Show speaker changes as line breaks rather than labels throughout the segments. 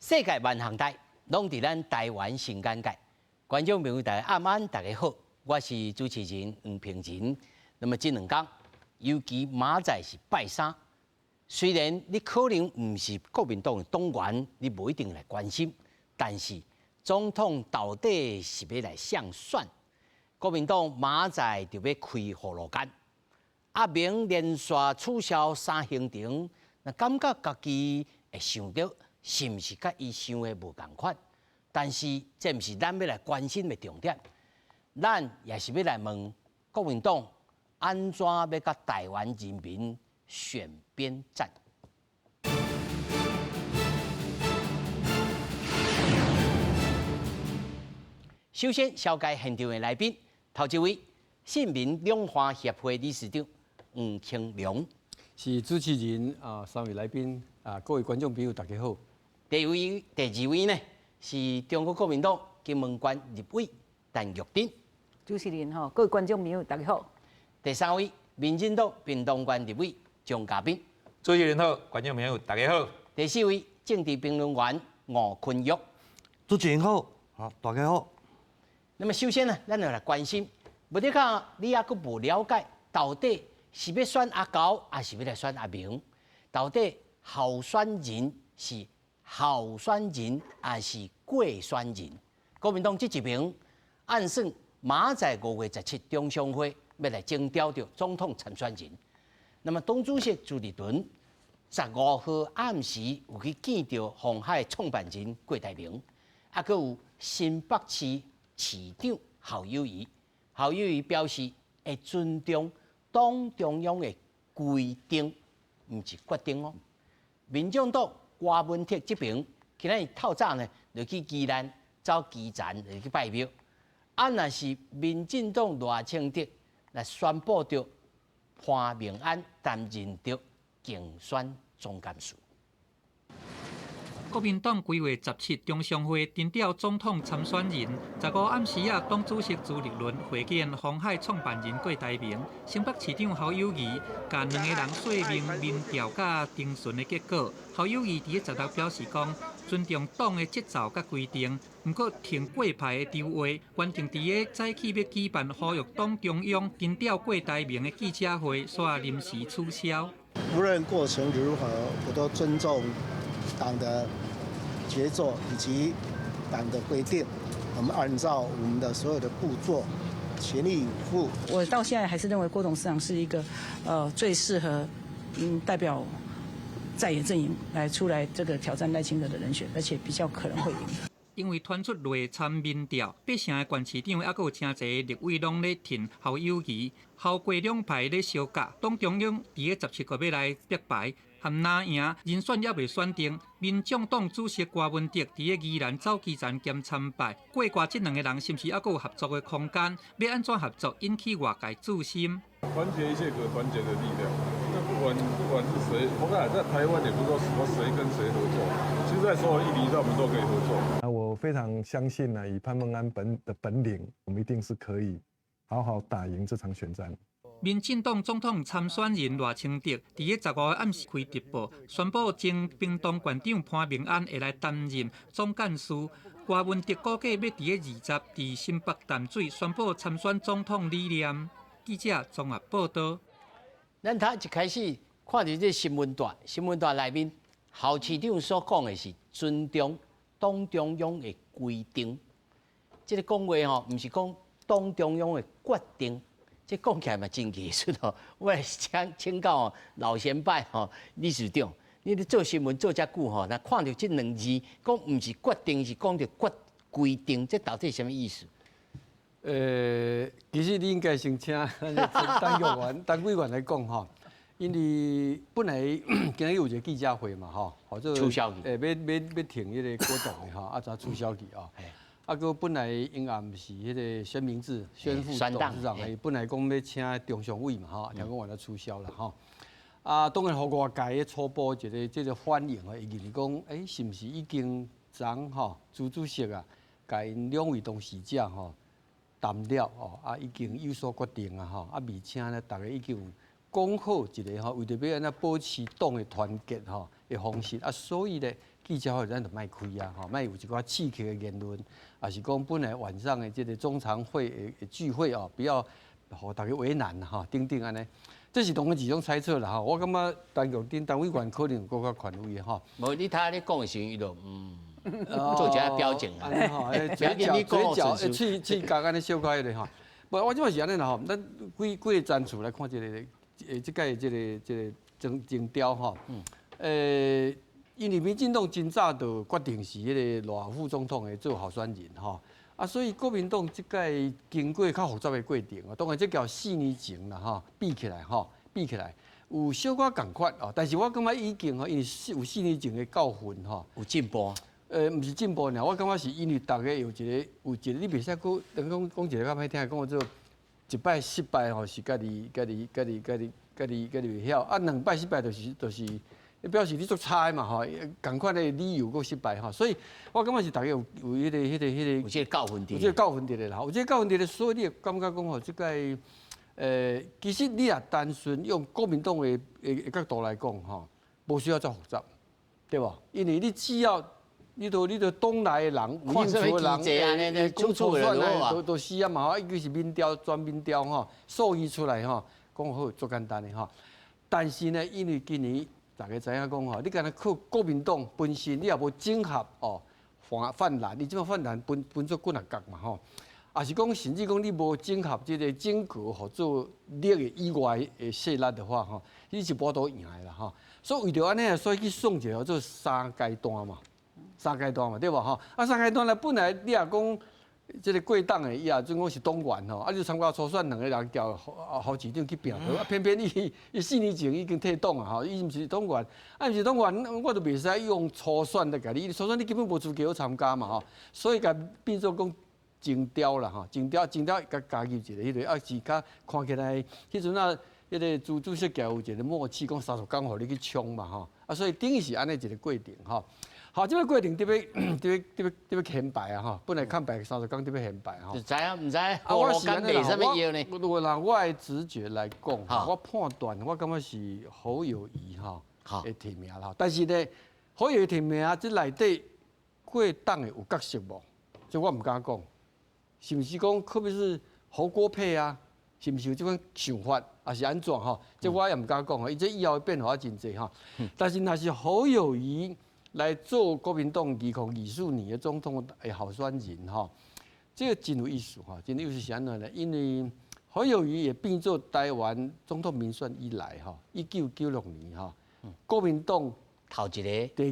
世界萬項代，攏佇咱台灣新眼界。觀眾朋友大家暗安，大家好，我是主持人黃平仁。那麼這兩天，尤其明仔載是拜三，雖然你可能毋是國民黨的黨員，你無一定來關心，但是總統到底是欲來啥選？國民黨明仔載就欲開葫蘆間，阿明連續取消三行程，若感覺家己會想著是毋是佮伊想的無仝款？但是這毋是咱欲來關心的重點，咱也是欲來問國民黨按怎欲佮台灣人民選邊站。首先，紹介現場的來賓，頭一位，信民兩岸協會理事長黃清龍。
是主持人啊，三位來賓啊，各位觀眾朋友，大家好。
第二位，第二位呢，是中國國民黨金門縣立委陳玉珍。
主持人好，各位觀眾朋友，大家好。
第三位，民進黨屏東縣立委張嘉賓。
主持人好，觀眾朋友大家好。
第四位，政治評論員吳坤玉。
主持人好，好，大家好。
那麼首先呢，咱就來關心，無你看你猶閣無了解，到底是欲選阿高，抑是欲來選阿明？到底候選人是候選人，抑是過選人？國民黨這一邊按算明仔載5月17中常會欲來徵調著總統參選人。那麼黨主席朱立倫15號暗時有去見著鴻海創辦人郭台銘，猶閣有新北市市長侯友宜，侯友宜表示會尊重黨中央的規定，毋是決定哦。民眾黨郭文鐵這邊，今仔日透早呢，就去宜蘭走基層，就去拜廟。啊，若是民進黨賴清德來宣布著潘孟安擔任著競選總幹事。
國民黨規劃17中常會徵調總統參選人，15暗時仔，黨主席朱立倫會見鴻海創辦人郭台銘、新北市長侯友宜，共兩个人說明民調佮徵詢的結果。侯友宜佇咧16表示講，尊重黨的節奏佮規定，毋過挺郭派的籌劃，原定佇咧早起欲舉辦呼籲黨中央徵調郭台銘的記者會，煞臨時取消。
無論過程如何，我都尊重黨的節奏以及黨的規定，我們按照我們的所有的步驟，全力以赴。
我到現在還是認為郭董事長是一個，最適合代表在野陣營來出來這個挑戰賴清德的人選，而且比較可能會贏。
因為傳出賴參民調，八成的縣市長猶閣有誠濟立委攏咧挺侯友宜，侯郭兩派咧相咬，黨中央佇咧17號欲來拍牌，含藍營人選猶未選定。民眾黨主席郭文德佇咧宜蘭走基層兼參拜，郭郭這兩个人是毋是猶閣有合作的空間？欲按怎合作引起外界注心。
團結一切可團結的力量，那不管是誰，我看在台灣也不是說什麼誰跟誰合作，其實在所有議題上我們都可以合作。
啊，我非常相信呢，以潘孟安本的本領，我們一定是可以好好打贏這場選戰。
民進黨總統參選人賴清德佇咧15號暗時開直播，宣布前屏東縣長潘孟安會來擔任總幹事。郭文德估計欲佇咧20佇新北淡水宣布參選總統理念。記者綜合報道。
咱頭一開始看著這新聞帶，新聞帶內面侯市長所講的是尊重黨中央的規定。這个講話吼，毋是講黨中央的決定。這講起來嘛真藝術吼。我來請請教老前輩吼，理事長，你咧做新聞做遮久吼，若看著這兩字，講毋是決定，是講著決規定，這到底是啥物意思？
其實你應該先請陳委員、陳委員來講吼，因為本來今日有一個記者會嘛吼，
取消去，
欲挺彼個郭董的吼，啊，才取消去啊。啊，閣本來𪜶也毋是彼个宣明智宣副董事長，伊本來講欲請中常委嘛吼，聽講予取消啦吼。啊，當然，予外界的初步一个這个反應吼，會認為講，是毋是已經昨吼朱主席啊，共𪜶兩位當事者吼談了哦，啊，已經有所決定啊吼，啊，而且呢，逐家已經有講好一个吼，為著欲按怎保持黨的團結吼的方式啊，所以咧，記者會咱就莫開啊，吼，莫有一寡刺激的言論，抑是講本來晚上的這個中常會的聚會哦，不要予大家為難吼，等等按呢。這是當然一種猜測啦吼，我感覺陳玉珍陳委員可能有閣較權威的吼。
無你睇你講的時陣，伊就做一下表情啊，
嘴角嘴角喙喙角按呢小可彼个吼。無，我這擺是按呢啦吼，咱幾幾个層次來看這個這屆這個徵調吼。因為民進黨真早就決定是彼個賴副總統會做候選人吼，啊，所以國民黨這屆經過較複雜的過程啊，當然這較4年前啦吼，比起來吼，比起來有小可仝款哦，但是我感覺已經吼，因為有四年前的教訓吼，
有進步。
毋是進步爾，我感覺是因為逐家有一個，你袂使閣等講講一个較歹聽，講做一擺失敗吼，是家己家己家己家己家己家己袂曉，啊，兩擺失敗就是表示你足差的嘛吼，仝款的理由閣失敗吼，所以我感覺是逐家有彼個
有這個教訓佇，
有這個教訓佇咧啦，有這個教訓佇咧，所以你會感覺講吼，這屆其實你若單純用國民黨的角度來講吼，無需要遮複雜，對無？因為你只要你都黨內的人，有興趣的人，講初選的都是啊嘛，尤其是民調、全民調吼，數據出來吼，講好足簡單的吼。但是呢，因為今年大家知影講吼，你敢若靠國民黨本身，你也無整合哦，泛泛藍，你這馬泛藍分分做幾若角嘛吼，抑是講甚至講你無整合這個整個合作力的以外的勢力的話吼，你是無法度贏的啦吼。所以為著按呢，所以去算一個叫做三階段嘛。三階段嘛，對無吼？啊，三階段咧，本來你若講這個過黨的，伊也準講是黨員吼，啊，你參加初選兩個人叫侯市長去拚，啊，偏偏伊4年前已經退黨啊，吼，伊毋是黨員，啊，毋是黨員，我就袂使用初選來共你，初選你根本無資格參加嘛，吼，所以共變做講徵調啦，吼，徵調徵調共加入一個彼个，啊是較看起來，彼陣啊，彼個朱主席有一個默契，講30工予你去衝嘛，吼，啊，所以等於是按呢一個過程，吼。好，這個過程特別特別特別特別顯擺啊！吼，本來空白30工特別顯擺吼。
就知啊，毋知。啊，我是按呢啦。
我如果拿我的直覺來講，我判斷我感覺是侯友宜吼會提名啦。但是呢，侯友宜提名這內底過黨的有角色無？這我毋敢講。是毋是講可比是侯郭配啊？是毋是有這款想法，抑是按怎吼？這我也毋敢講吼，伊這以後變化真濟吼。但是若是侯友宜來做國民黨2024年的總統的候選人吼，這個真有意思吼，真有意思是按怎呢？因為侯友宜也變做台灣總統民選以來吼，1996年吼，國民黨
頭一個
第二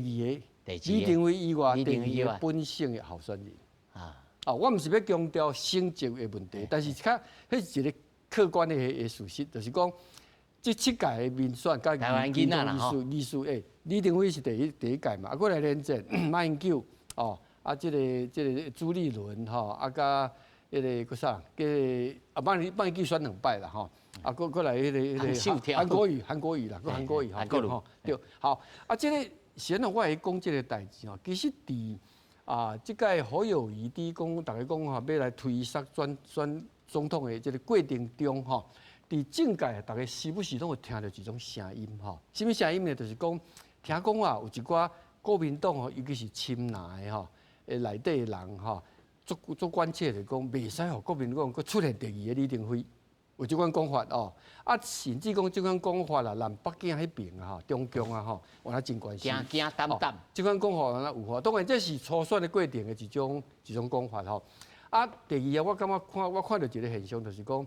個李登輝以外第二個本省的候選人啊。啊，我毋是欲強調省籍的問題，但是較彼是一個客觀的事實，就是講這七屆的民選佮
台灣囡仔啦吼，
意思李登輝是第一屆嘛，啊，過來連戰、馬英九，哦，啊，這個朱立倫吼，啊，佮彼個閣啥，個啊馬英九選兩擺啦吼，啊，閣來彼個韓國瑜，韓國瑜啦，閣韓國瑜吼，對，好，啊，這個先我會講這個代誌吼，其實佇啊，這屆侯友宜佇講，逐家講吼，欲來推捒選選總統的這個過程中吼，佇政界逐家時不時攏會聽著一種聲音吼，啥物聲音呢？就是講。聽講啊，有一寡國民黨吼，尤其是親藍的吼，內底的人吼，足足關切就講，袂使予國民黨閣出現第二个李登輝，有這款講法哦。啊，甚至講這款講法啦，連北京彼爿啊吼，中共啊吼，原來真關心。
驚驚膽膽。
這款講法原來有吼，當然這是初選的過程的一種講法吼。啊，第二個我感覺看我看著一個現象，就是講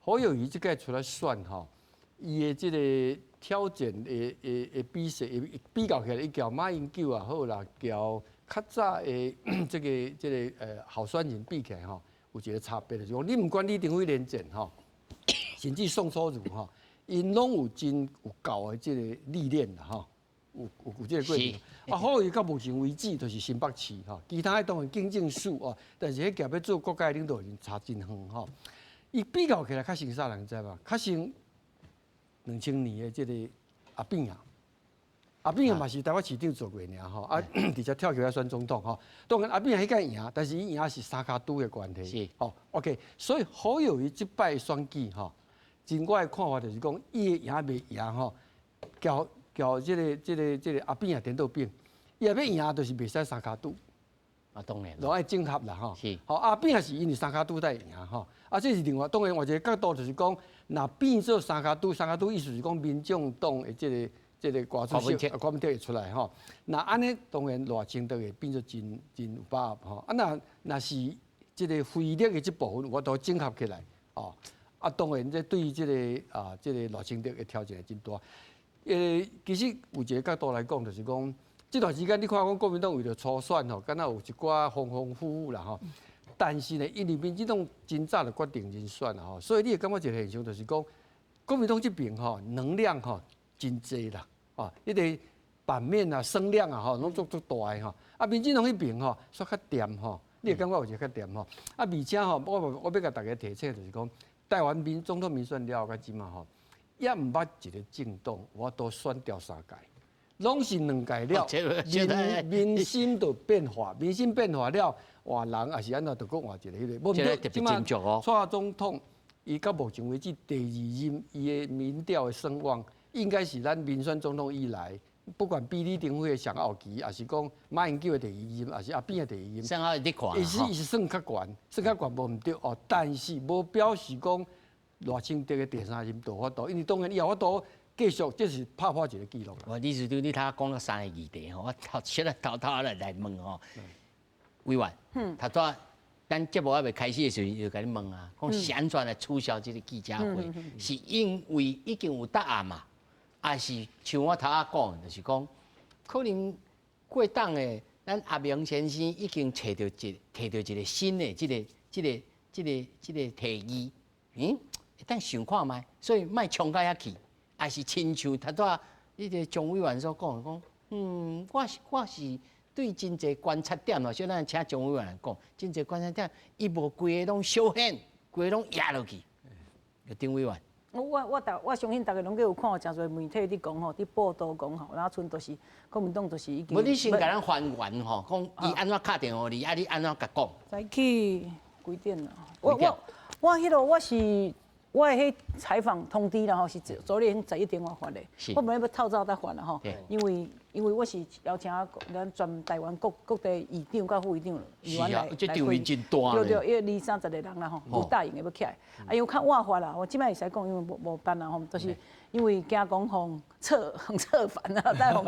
侯友宜這屆出來選吼，伊的這個挑戰的比賽，比較起來，伊交馬英九也好啦，交較早的這個候選人比起來吼，有一個差別，就是講你毋管李登輝連戰吼，甚至宋楚瑜吼，𪜶攏有真有夠的這個歷練啦吼，有這個過程。啊，侯友宜到目前為止就是新北市吼，其他的當然競爭數哦，但是彼個欲做國家領導人差真遠吼。伊比較起來較像啥人知無？較像2000年的這個阿扁啊，阿扁嘛是台北市長做過爾吼，啊，直接跳起來選總統吼。當然阿扁彼屆贏，但是伊贏是三跤拄的關係。吼，OK，所以侯友宜這擺選舉吼，真我的看法就是講，伊會贏袂贏吼，交交這個阿扁啊顛倒變，伊若欲贏就是袂使三跤拄。
啊，當然。
就愛整合啦，吼。
是。
吼，啊變也是因為三跤拄才會贏吼。啊，這是另外當然，換一個角度就是講，若變做三跤拄，三跤拄意思是講民眾黨的這個郭主席柯文哲會出來吼。若按呢當然賴清德會變做真真有把握吼。啊，若若是這個非綠的這部分，我都整合起來，哦。啊，當然這對這個啊，這個賴清德的挑戰會真大。其實有一個角度來講，就是講這段時間你看講國民黨為著初選吼，敢若有一寡風風雨雨啦吼。但是呢，因為民進黨真早就決定人選啦吼，所以你會感覺一個現象就是講，國民黨這邊吼能量吼真濟啦，哦，彼個版面啊、聲量啊吼，攏足足大的吼。啊，民進黨彼邊吼，煞較恬吼，你會感覺有一個較恬吼。啊，而且吼，我欲共大家提醒就是講，台灣民總統民選了後，到這馬吼，猶毋捌一個政黨有法度選掉三屆，攏是兩屆了，民心就變化，民心變化了，換人抑是按怎，就閣換一個彼個。無毋對，這馬蔡總統伊到目前為止第二任伊的民調的聲望，應該是咱民選總統以來，不管比李登輝的上後期，抑是講馬英九的第二任，抑是阿扁的第二任，
算好你看，
伊是算較懸，算較懸無毋對哦，但是無表示講賴清德的第三任就有法度，因為當然伊有法度繼續，這是拍破一個紀錄。
我理事長，你頭講了三個議題吼，我頭先來偷偷來來問吼，委員，頭拄咱節目猶未開始的時陣，就共你問啊，講是按怎來取消這個記者會，是因為已經有答案嘛？抑是像我頭仔講，就是講可能過黨的咱阿明先生已經揣著一提著一個新的這個提議，會當想看覓，所以莫衝到遐去，抑是親像頭拄仔彼個張委員所講講，我是對真濟觀察點哦，小咱請張委員來講，真濟觀察點，伊無規个攏小顯，規個攏壓落去。張委員。
我相信逐家攏閣有看，誠濟媒體佇講吼，佇報道講吼，然後賰就是國民黨就是已經。
無你先共咱還原吼，講伊按怎敲電話予你，啊你按怎共講？
早起幾點啊？我彼落我是我的彼採訪通知啦吼，是昨日11點外發的。我本來欲透早才發啦吼，因為我是邀請咱全台灣各各地議長佮副議長議員來來開。對對，伊二三十個人啦吼，有答應的欲起來。啊，因為較晚發啦，我這擺會使講，因為無無辦啦吼，就是因為驚講予策策反啊，再予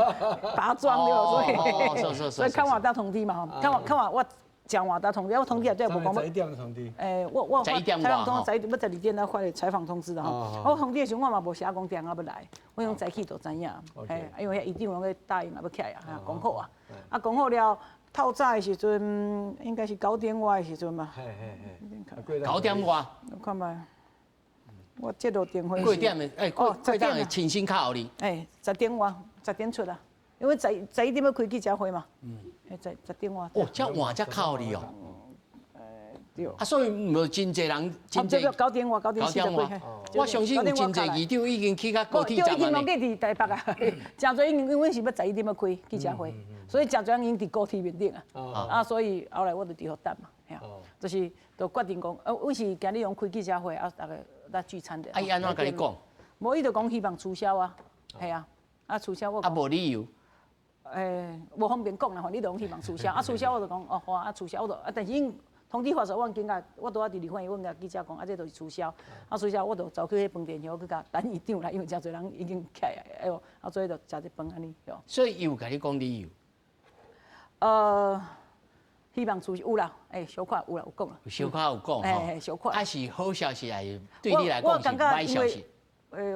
拔樁對，所以較晚才通知嘛吼，較晚較晚我。講話才通知，我通知也對無講。
11點通知。
我發採訪通知，欲12點才發的採訪通知啦吼。我通知的時陣，我嘛無寫講定仔欲來，我講早起就知影。嘿，因為遐議長攏咧答應啊，欲起來啊，講好啊。啊，講好了，透早的時陣應該是9點外的時陣嘛。
9點外。
我看覓，我接到電話。
幾點的？哦，幾點的親身敲予你。
10點外，10點出啊。因為11點欲開記者會嘛。10點外。
哦，遮晚才敲你哦。
對。
啊，所以無真濟人，真濟。
9點外，9點40幾。
我相信有真濟議長已經去到高鐵站
已經攏佇台北啊，誠濟已經因為阮是欲11點欲開記者會，所以誠濟人已經佇高鐵面頂啊。啊，所以後來我就佇予等嘛，嘿啊，就是就決定講，阮是今日用開記者會啊，逐家來聚餐的。
啊，伊按怎共你講？
無，伊就講希望取消啊，係啊，啊取消我。
啊，無理由。
無方便講啦，吼，你就講希望取消，啊取消我就講，哦好啊，取消我就，啊但是𪜶通知發出，我緊共，我拄仔佇立法院，阮共記者講，啊這就是取消，啊取消我就走去彼飯店遐去共等議長來，因為誠濟人已經起來，哎喲，啊所以就食一飯按呢，對。
所以伊有共你講理由？
希望取消有啦，小可有啦，有講啦。
小可有講
吼，小可。
啊是好消息還是對你來講是壞消息？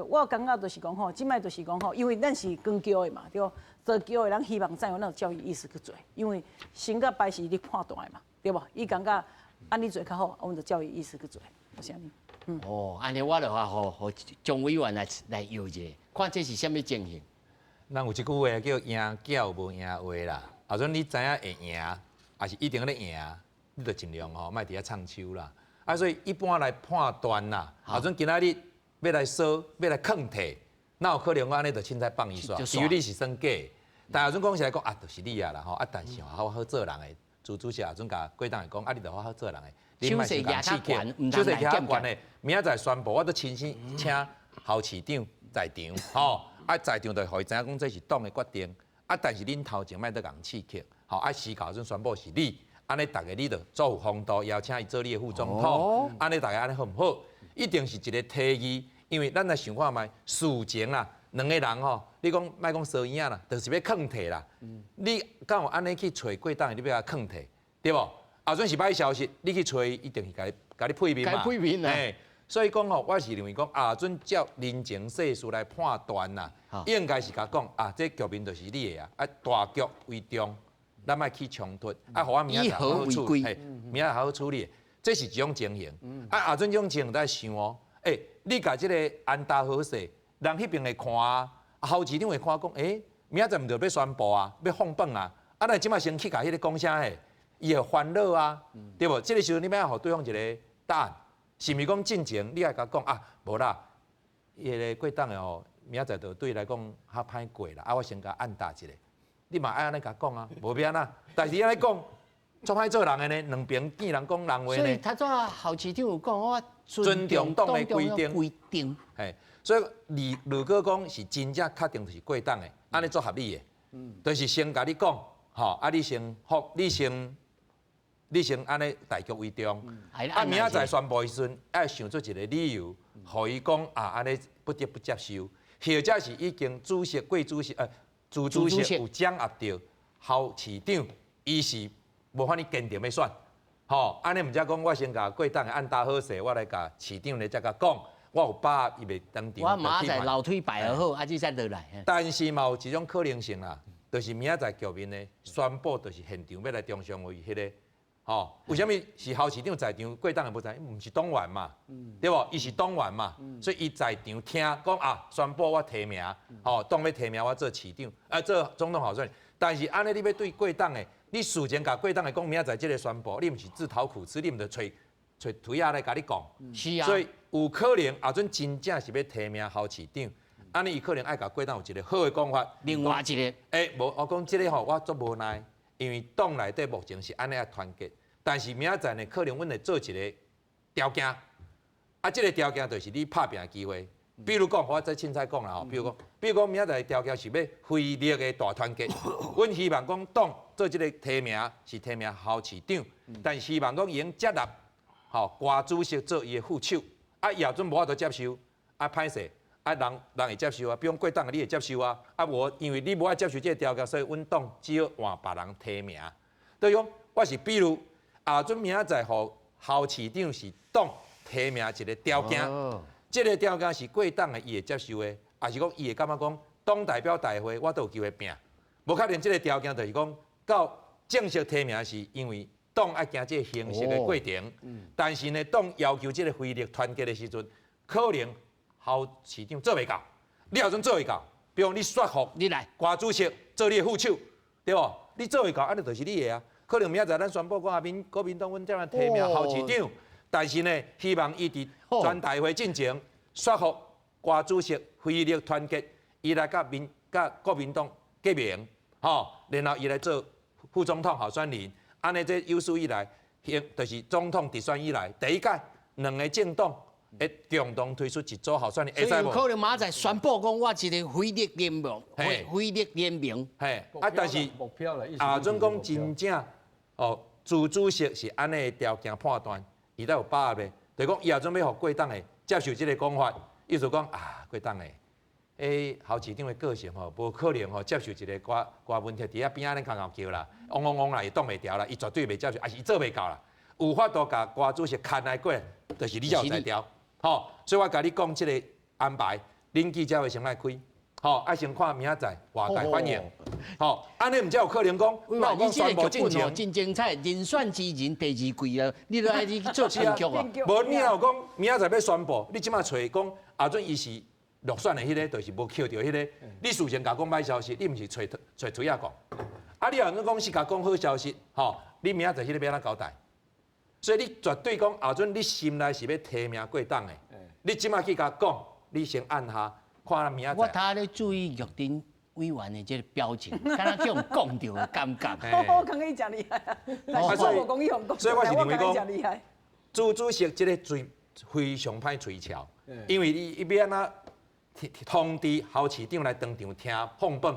我感覺就是講吼，這擺就是講吼，因為咱是扛轎的嘛，對無？坐轎的人希望知影咱有照伊意思去做，因為成甲敗是你判斷的嘛，對無？伊感覺按呢做較好，阮就照伊意思去做，就是按呢。
哦，按呢我就話予予張委員來來搖一下，看這是啥物情形。
人有一句話叫贏叫無贏話啦，啊，陣你知影會贏，抑是一定咧贏，你就盡量吼，莫佇遐唱秋啦。啊，所以一般來判斷啦，啊，陣今仔日欲來說，欲來囥退，哪有可能我按呢就凊彩放伊煞？因為你是算假。但後陣講是來講啊，就是你啊啦吼，啊，但是好好做人的，朱主席後陣共郭董會講，啊，你著好好做人的，你莫傷共刺激，手勢較懸的，明仔載宣布，我都親身請侯市長在場，吼，啊，在場就予伊知影講這是黨的決定，啊，但是恁頭前莫閣共刺激，吼，啊，時到陣宣布是你，按呢逐个你就足有風度，邀請伊做你的副總統，按呢逐个按呢好毋好？一定是一個提議，因為咱來想看覓，事前啦，兩個人吼，你講莫講相影啦，就是欲囥提啦。你敢有按呢去揣過黨的，你欲共囥提，對無？啊，陣是歹消息，你去揣伊，一定是共你配面嘛。
配面啊！
所以講吼，我是認為講啊，準照人情世事來判斷啦，應該是共講啊，這局面就是你的啊，啊大局為重，咱莫起衝突，啊，予我明仔載好好處理，明仔載好好處理，這是一種情形。啊，啊，準這種情形在想哦，欸，你共這个安搭好勢，人彼邊會看啊，侯市長會看講，欸，明仔載毋著欲宣布啊，欲放榜啊，啊，咱這擺先去共彼个講啥嘿，伊會煩惱啊，對無？這个時陣你欲予對方一个答案。是毋是講進前你愛共講啊？無啦，彼个過黨的吼，明仔載就對伊來講較歹過啦。啊，我先共按答一下，你嘛愛按呢共講啊，無欲按怎。但是按呢講，足歹做人的呢，兩邊見人講人話呢。
所以他怎侯市長有講，我
尊重黨的規定。
規定。
嘿，所以如果講是真正確定就是過黨的，按呢足合理的。就是先共你講，吼，啊，你先服，你先。你先按呢大局為重，啊，明仔載宣布的時陣，愛想出一个理由，予伊講啊，按呢不得不接受，或者是已經主席、郭主席、朱主席有掌握著侯市長，伊是無法呢堅定欲選，吼，按呢毋才講我先共郭董按搭好勢，我來共市長咧再共講，我有把握伊袂當場。
我明仔載樓梯擺好，啊，這才落來。
但是嘛有一種可能性啦，就是明仔載局面呢宣布，就是現場欲來中常會彼个。吼，為啥物是侯市長在場，郭董的無在？毋是黨員嘛，對無？伊是黨員嘛，所以伊在場聽講啊，宣布我提名，吼，黨欲提名我做市長，啊，做總統候選人。但是按呢，你欲對郭董的，你事前共郭董的講明仔載這个宣布，你毋是自討苦吃，你毋著揣揣推仔來共你講。
是啊。
所以有可能啊，陣真正是欲提名侯市長，按呢伊可能愛共郭董有一个好的講法。
另外一个，
欸，無，我講這个吼，我足無奈。因為黨內底目前是按呢啊團結，但是明仔載呢，可能阮會做一个條件，啊，這个條件就是你拍拚的機會。比如講，我再凊彩講啦吼，比如講，明仔載條件是欲非綠的大團結，阮希望講黨做這个提名是提名侯市長，但是希望講伊會接納吼郭主席做伊的副手，啊，伊若陣無法度接受，啊，歹勢。啊，人人會接受啊，比如講郭董你會接受啊，啊無，因為你無愛接受這个條件，所以阮黨只好換別人提名。對講，我是比如，啊，陣明仔載予侯市長是黨提名一个條件，這个條件是郭董的伊會接受的，抑是講伊會感覺講黨代表大會我都有機會拚。無確定這个條件就是講到正式提名是因為黨愛行這个形式的過程，但是呢，黨要求這个非綠團結的時陣，可能。侯市長做袂到，你若陣做會到，比如你說服
你來
郭主席做你的副手，對無？你做會到，按呢就是你的啊。可能明仔載咱宣布講啊，民國民黨阮這樣提名侯市長，但是呢，希望伊佇全代會進前說服郭主席非綠團結，伊來佮民佮國民黨結盟，吼，然後伊來做副總統候選人，按呢這有史以來，就是總統直選以來第一屆兩个政黨。會共同推出一組候選人，
所以有可能明仔載宣布講，我一个非綠聯盟，非綠聯盟。
嘿，啊，但是啊，準講真正哦，朱主席是按呢條件判斷，伊才有把握的。就是講伊也準備予郭董的接受這个講法，意思講啊，郭董的，欸，侯市長的個性吼，無可能吼接受一个郭郭文鐵佇遐邊仔咧吆吆叫啦，嗡嗡嗡啦，伊擋袂牢啦，伊絕對袂接受，抑是伊做袂到啦。有法度共郭主席牽來過，就是你才有才調。吼，所以我共你講這个安排，恁記者會先來開，吼，啊先看明仔載外界反應，吼，按呢毋才有可能講，
那你這个劇本哦，真精彩，人選之人第二季啊，你都愛去做編劇啊。
無，你若有講明仔載欲宣布，你這擺揣講，啊準伊是落選的彼个，就是無抾著彼个，你事先共講歹消息，你毋是揣揣推仔講，啊，你若講是共講好消息，吼，你明仔載彼个欲按怎交代？所以你絕對講，阿準你心內是欲提名郭董的，你這擺去共講，你先按下看明仔載。
我頭咧注意玉珍委員的這个表情，敢若叫人講著的感覺。
我感覺伊誠厲害啊！
所以我是認為講，朱主席這个嘴非常歹推敲，因為伊欲按怎通知侯市長來當場聽放榜，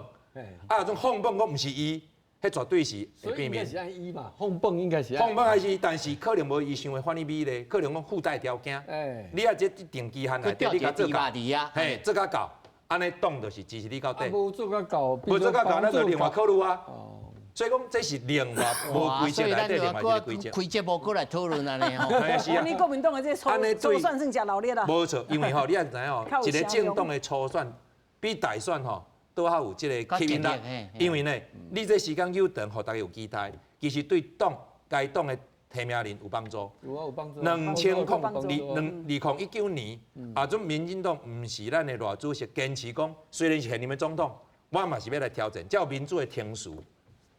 啊，種放榜講毋是伊，彼絕對是會變面。
應該是按伊嘛，放榜應該是。
放榜還是，但是可能無伊想的遐爾美麗，可能講附帶條件。你啊，這定期限內底，你共做到，嘿，做甲到，按呢黨就是支持你到底。
無做甲到，
無做甲到，咱就另外考慮啊。所以講這是另外無規則內底另外一個規則。
開節目閣來討論按呢吼。
是啊。
你國民黨的這初選算誠熱鬧啊。
無錯，因為吼，你也知影吼，一個政黨的初選比大選吼都較有這個吸引力，因為呢，你這時間有長，予大家有期待，其實對黨該黨的提名人有幫助。
有啊，有幫助。
2019年，啊，陣民進黨毋是咱的賴主席堅持講，雖然是現任的總統，我嘛是欲來挑戰，照民主的程序。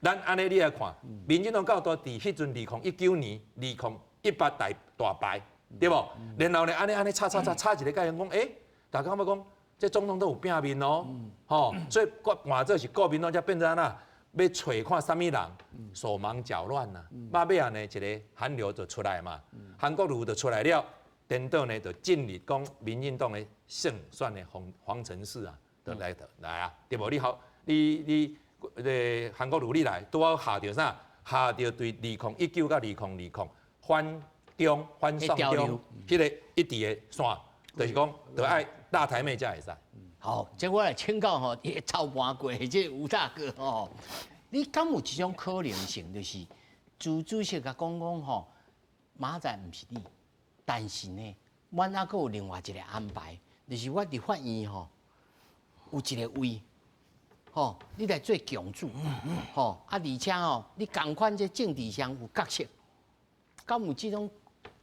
咱按呢你來看，民進黨到佇彼陣2019年、2018大大敗，對無？然後呢，按呢按呢吵吵吵吵一个概念講，欸，大家感覺講，這總統都有變面哦，吼，所以換做是國民黨才變成按怎，欲揣看啥物人手忙腳亂啊，尾仔呢一个韓流就出來嘛，韓國瑜就出來了，顛倒呢就進入講民進黨的勝選的方程式啊，就來來啊，對無？你好，你。這個韓國瑜你來，拄好下著啥？下著對2019佮2020反中反送中，彼個一致的線，就是講，著愛大台妹才會使。
好，這我來請教吼，操盤過這吳大哥吼，你敢有這種可能性，就是朱主席共講講吼，明仔載毋是你，但是呢，阮猶閣有另外一個安排，就是我佇法院吼有一個位。吼，你來做共主，吼啊，而且吼，你仝款這政治上有角色，敢有這種？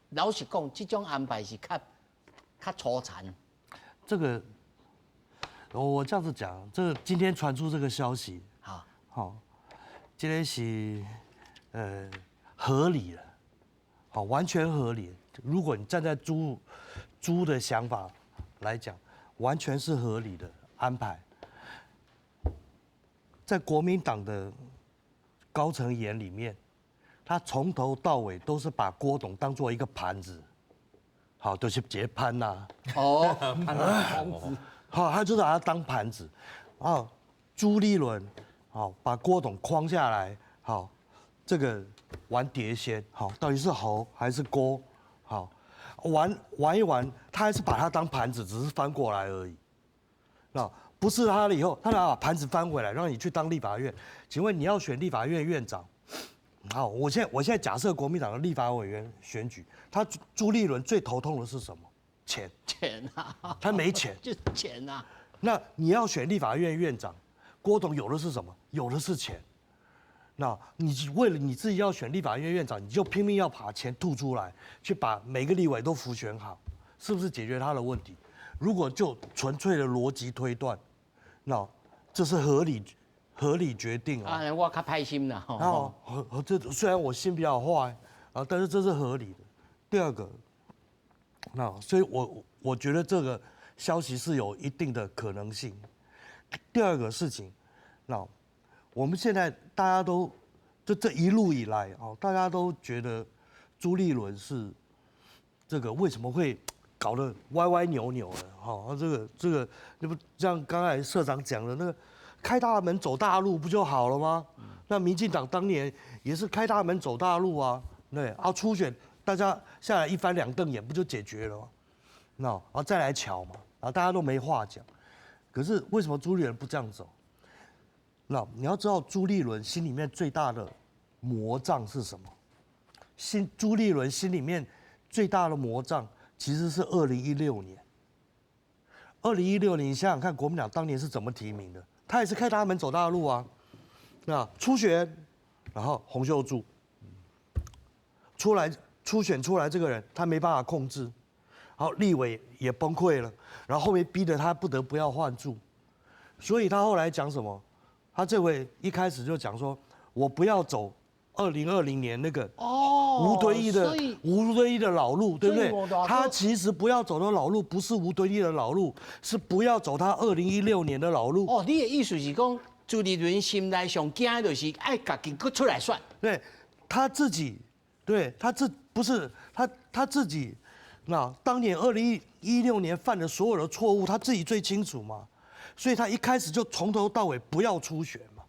老實講，這種安排是較較粗殘。
這個，我這樣子講，這個今天傳出這個消息，
好，
好，這個是合理的，好，完全合理。如果你站在朱的想法來講，完全是合理的安排。在國民黨的高層眼裡面，他從頭到尾都是把郭董當做一個盤子，好，就是結盤吶。
哦，
盤子，
好，他就把他當盤子。啊，朱立倫，好，把郭董框下來，好，這個玩碟仙，好，到底是侯還是郭？好，玩一玩，他還是把他當盤子，只是翻過來而已。那。不是他了以後，他拿把盤子翻回來，讓你去當立法院。請問你要選立法院院長？好，我現在假設國民黨的立法委員選舉，他朱立倫最頭痛的是什麼？錢。
錢啊！
他沒錢。
就是錢啊！
那你要選立法院院長，郭董有的是什麼？有的是錢。那你為了你自己要選立法院院長，你就拼命要把錢吐出來，去把每個立委都輔選好，是不是解決他的問題？如果就純粹的邏輯推斷。那這是合理決定啊！
啊，我較歹心啦。
哦，這雖然我心比較壞啊，但是這是合理的。第二個，那所以我覺得這個消息是有一定的可能性。第二個事情，那我們現在大家都就這一路以來哦，大家都覺得朱立倫是這個為什麼會搞得歪歪扭扭的，哈，這個，那不像剛才社長講的那個，開大門走大路不就好了嗎？那民進黨當年也是開大門走大路啊，對，啊初選大家下來一翻兩瞪眼不就解決了嗎？那然後再來喬嘛，啊大家都沒話講。可是為什麼朱立倫不這樣走？那你要知道朱立倫心裡面最大的魔障是什麼？朱立倫心裡面最大的魔障。其實是2016年。2016年，你想想看，國民黨當年是怎麼提名的？他也是開大門走大路啊。那初選，然後洪秀柱出來初選出來這個人，他沒辦法控制，好，立委也崩潰了，然後後面逼得他不得不要換柱，所以他後來講什麼？他這回一開始就講說，我不要走2020年那個吳敦義的吳敦義的老路，對不對？他其實不要走的老路，不是吳敦義的老路，是不要走他2016年的老路。
哦，你的意思是講，朱立倫心內上驚的就是愛家己閣出來選。
對，他自己，對他自不是他自己，那當年2016年犯的所有的錯誤，他自己最清楚嘛。所以他一开始就从头到尾不要初选嘛，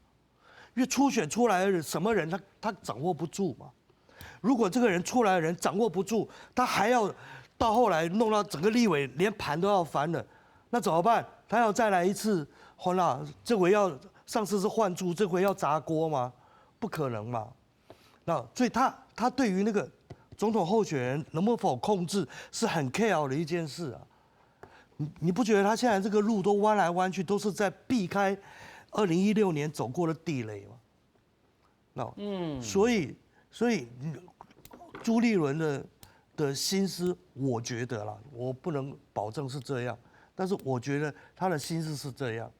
因为初选出来的什么人他掌握不住嘛。如果这个人出来的人掌握不住，他还要到后来弄到整个立委连盘都要翻了，那怎么办？他要再来一次换了，这回要上次是换猪，这回要砸锅吗？不可能嘛。那所以他对于那个总统候选人能不能控制是很 care 的一件事啊。你不觉得他现在这个路都弯来弯去，都是在避开2016年走过的地雷吗？那所以朱立伦的心思，我觉得啦，我不能保证是这样，但是我觉得他的心思是这样。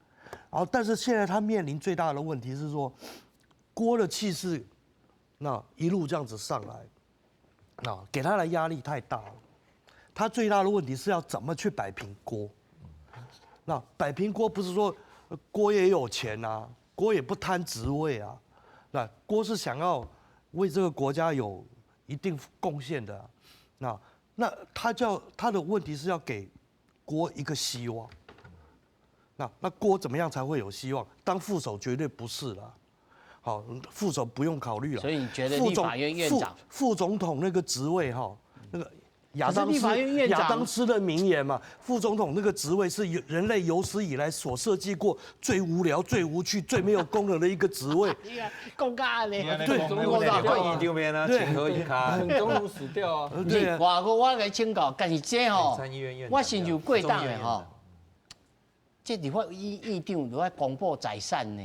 然后，但是现在他面临最大的问题是说，郭的气势，那一路这样子上来，那给他的压力太大了。他最大的问题是要怎么去摆平郭？那摆平郭不是说郭也有钱啊，郭也不贪职位啊，那郭是想要为这个国家有一定贡献的啊。那他叫他的问题是要给郭一个希望。那郭怎么样才会有希望？当副手绝对不是啦。好，副手不用考虑了。
所以你觉得立法院院长、
副总统那个职位哈，那个亚当斯的名言嘛，副总统那个职位是人类有史以来所设计过最无聊、最无趣、最没有功能的一个职位。
讲甲呢？
对，对，院长面啊，情何以堪？
总统死掉啊！
对，我来请教，但是这吼，我亲像过党的吼，这立法院长都爱公布财产呢。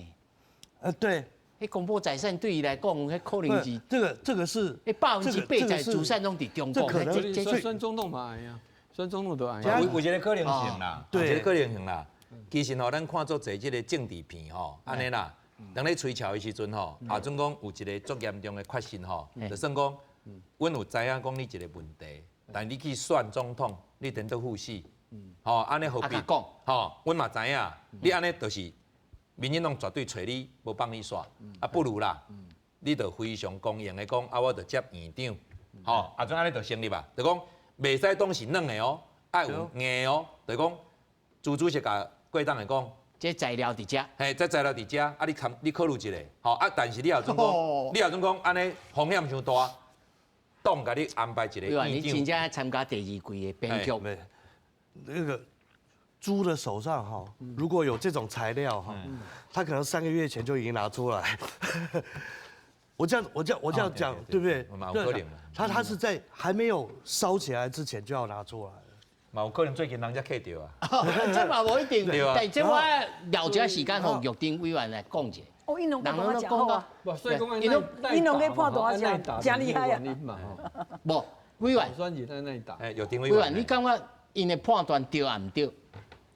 对。
彼公布财产对伊来讲，彼可能是
这个是，
彼8%资产拢伫中国。
这可能
选总统嘛会啊，选总统都会。
有一个可能性啦，有一个可能性啦。其实吼，咱看足济这个政治片吼，按呢啦，当咧吹潲的时阵吼，啊，准讲有一个足严重的缺失吼，就算讲，阮有知影讲你一个问题，但你去选总统，你颠倒赴死，吼，按呢何必
讲？
吼，阮嘛知影，你按呢就是。民进党绝对揣你，无放你煞，啊不如啦，你就非常公平的讲，啊我就接院长，吼，啊阵按呢就成立吧，就讲袂使当是软的哦，爱有硬的哦，就讲朱主席共贵党的讲，
这材料伫遮，
嘿，这材料伫遮，啊你看你考虑一下，吼，啊但是你也准讲，你也准讲按呢风险伤大，党共你安排一个院长。
你真正参加第二季的编剧，
那个。朱的手上哈，如果有这种材料哈，他可能3个月前就已经拿出来。我这样讲，对不对？
对，
他是在还没有烧起来之前就要拿出来。
嘛有可能最近人才客著啊。
这嘛无一定，但这我留一下时间予玉丁委员来讲者。
哦，𪜶拢讲真好啊。
所以讲
𪜶拢咧判断真真厉害啊。
无委员，
哎，玉丁
委员，你感觉𪜶的判断对抑毋对？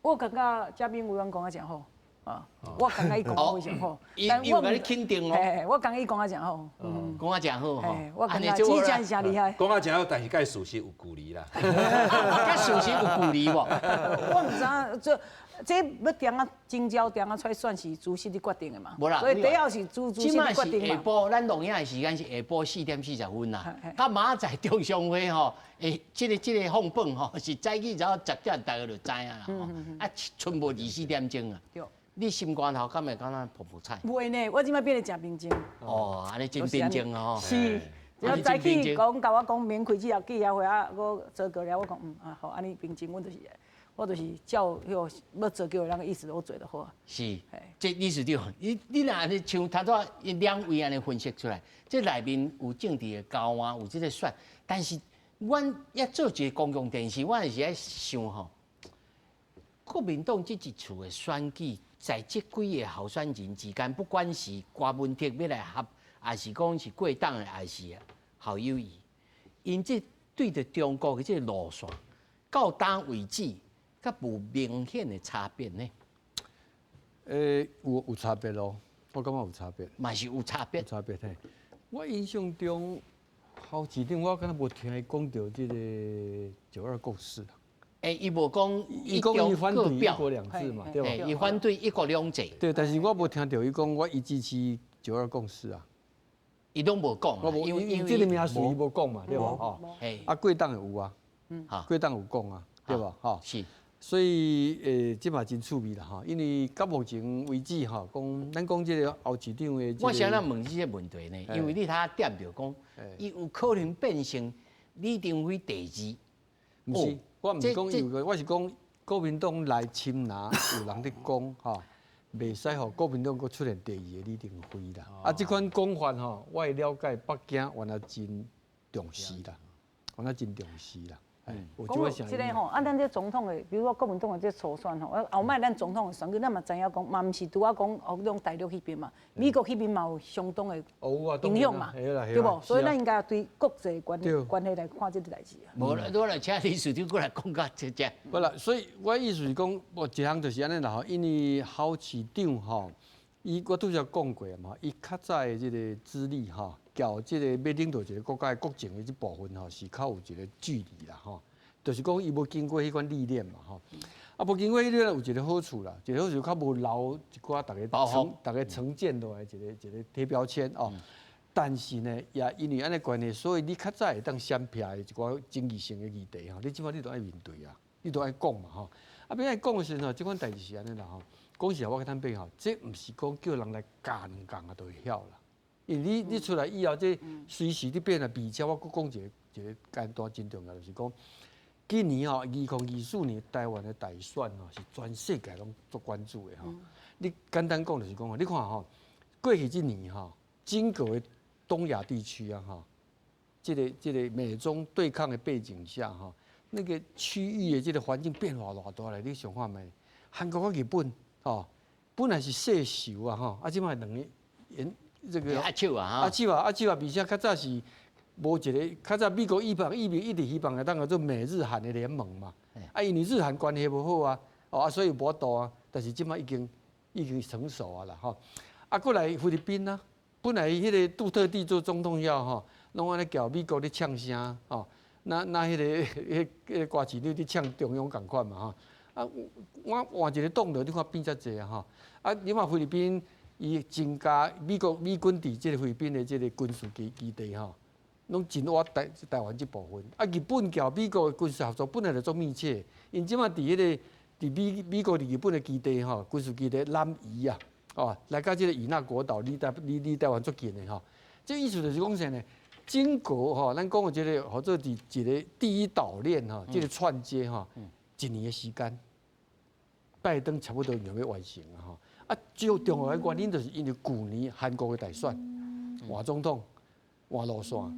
我感觉嘉宾委员讲得真好，啊，我感觉伊讲得非常好。
但我共你肯定哦。
我感觉伊讲得真好。
讲得真好吼。
我感觉真正是真厉害。
讲得真好，但是佮事实有距离啦。
佮事实有距离无？
我毋知影这欲定啊，征召定啊出来选是主席咧决定的嘛。
无啦。
所以第后是主席咧决定
嘛。下晡咱录影的时间是下晡4点40分啦。佮明仔载中常会吼，欸，这个放榜吼是早起早10点，大家就知影啦。啊，賰无24点钟啊。
对。
你心肝头敢会感觉噗噗菜？
袂呢，我这摆变得诚平静。
哦，按呢真平静哦。
是。只要早起讲，共我讲免开记者记者会啊，我做过了，我讲啊好，按呢平静，我就是照彼个欲做叫的人的意思，我做就好啊。
是，这理事长，你若按呢像头拄仔两位按呢分析出来，这内面有政治的交换，有这个选，但是阮欲做一个公共电视，阮是爱想吼，国民党这一次的选举，在这几个候选人之间，不管是郭文哲欲来合，抑是讲是过党的，抑是侯友宜，𪜶这对著中国的这个路线，到今为止，阁无明显的差别呢？
有差别咯，我感觉有差别。
嘛是有差别。
有差别嘿。我印象中，侯市长我敢若无听伊讲著这个九二共识啊。
欸，伊无讲，
伊讲伊反对一国两制嘛，对吧？
伊反对一国两制。
对，但是我无听著伊讲我伊支持九二共识啊。
伊拢无讲，
因为这个名词伊无讲嘛，对吧？吼，啊，贵党有啊，贵党有讲啊，对吧？吼，
是。
所以這嘛真趣味啦吼，因為到目前為止吼，講咱講這個侯市長的，
我想來問這個問題呢，因為你頭點著講，伊有可能變成李登輝第
二。毋是，我毋是講有個，我是講國民黨內深拿有人佇講吼，袂使予國民黨閣出現第二个李登輝啦。啊，這款講法吼，我的了解北京原來真重視啦，原來真重視啦。
講這个吼，啊，咱這總統的，比如說國民黨的這初選吼，後擺咱總統的選舉，咱嘛知影講，嘛毋是拄仔講哦，攏大陸彼邊嘛，美國彼邊嘛有相當的影響嘛，對無？所以咱應該對國際關關係來看這个代誌啊。
無，我來請李市長過來講較這這。
無啦，所以我意思是講，無一項就是按呢啦吼，因為侯市長吼，伊我拄才講過嘛，伊較早的這个資歷吼。交這个欲領導一个國家的國情的這部分吼，是較有一个距離啦吼，就是講伊無經過彼款歷練嘛吼，啊無經過彼個有一个好處啦，一个好處較無留一寡逐家成逐家成見落來一个一个貼標籤哦。但是呢，也因為按呢關係，所以你較早會當閃避的一寡爭議性的議題吼，你這擺你都愛面對啊，你都愛講嘛吼。啊，欲按講的時陣吼，這款代誌是按呢啦吼。講實話，我較坦白吼，這毋是講叫人來教兩講啊，就會曉啦。因為你出來以後，這隨時咧變啊。而且我閣講一个一个簡單真重要，就是講今年吼，2024年台灣的大選吼，是全世界攏足關注的吼。你簡單講就是講，你看吼，過去這年吼，整個的東亞地區啊吼，這個美中對抗的背景下吼，那個區域的這個環境變化偌大咧，你想看覓？韓國佮日本吼，本來是世仇啊吼，啊，這擺兩个這個
握手啊，
握手啊，握手啊，而且較早是無一个，較早美國希望，一直希望會當做美日韓的聯盟嘛。啊，因為日韓關係無好啊，哦啊，所以無法度啊。但是這擺已經成熟啊啦，吼。啊，過來菲律賓啊，本來彼个杜特蒂做總統了吼，攏按呢共美國咧嗆聲，吼。那彼个歌市長咧嗆中央仝款嘛，吼。啊，我換一个黨就你看變遮濟啊，吼。啊，你看菲律賓。伊增加美國美軍佇這个菲律賓的這个軍事基地吼，攏真倚台灣這部分。啊，日本佮美國的軍事合作本來就足密切，𪜶這擺佇彼个佇美國佇日本的基地吼，軍事基地南移啊，哦，來到這个與那國島，離台灣足近的吼。這意思就是講啥呢？整個吼，咱講的這个號做佇一个第一島鏈吼，這个串接吼，一年的時間，拜登差不多就欲完成啊吼。啊，最重要的原因就是因為舊年韓國的大選換總統換路線，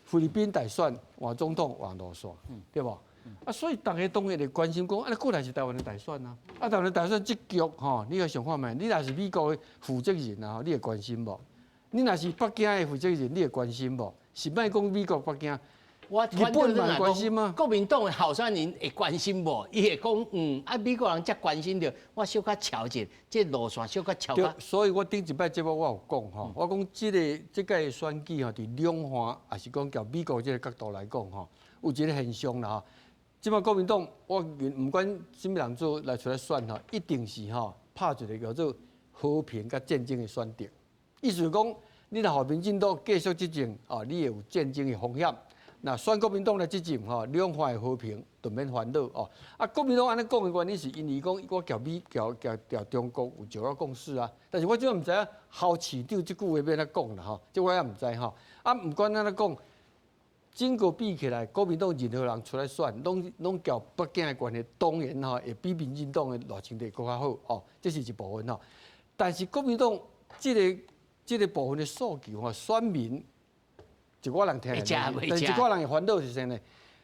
菲律賓大選換總統換路線，對無？啊，所以逐家當然會關心講，啊，過來是台灣的大選啊，啊，台灣的大選這局吼，你來想看覓？你若是美國的負責人啊，你會關心無？你若是北京的負責人，你會關心無？是莫講美國北京。
我
日本嘛關心嗎？
國民黨的候選人會關心無？伊會講嗯，啊美國人才關心著，我小可瞧者，這路線小可瞧。
對，所以我頂一擺節目我有講吼，我講這个這屆選舉吼，佇兩岸抑是講佇美國這个角度來講吼，有一个現象啦吼。這擺國民黨，我毋管啥物人做來出來選吼，一定是吼拍一个叫做和平佮戰爭的選擇。意思是講，你若予民進黨繼續執政，哦，你會有戰爭的風險。若選國民黨來執政吼，兩岸會和平，就免煩惱哦。啊，國民黨按呢講的原因是因為講我共美共共共中國有九二共識啊。但是我這擺毋知影侯市長這句話欲按怎講啦吼，這我也毋知吼。啊，毋管按怎講，整個比起來，國民黨任何人出來選，攏共北京的關係，當然吼會比民進黨的賴清德閣較好哦。這是一部分吼。但是國民黨這個部分的訴求吼，選民。一寡人聽，但是一寡人會煩惱是啥呢？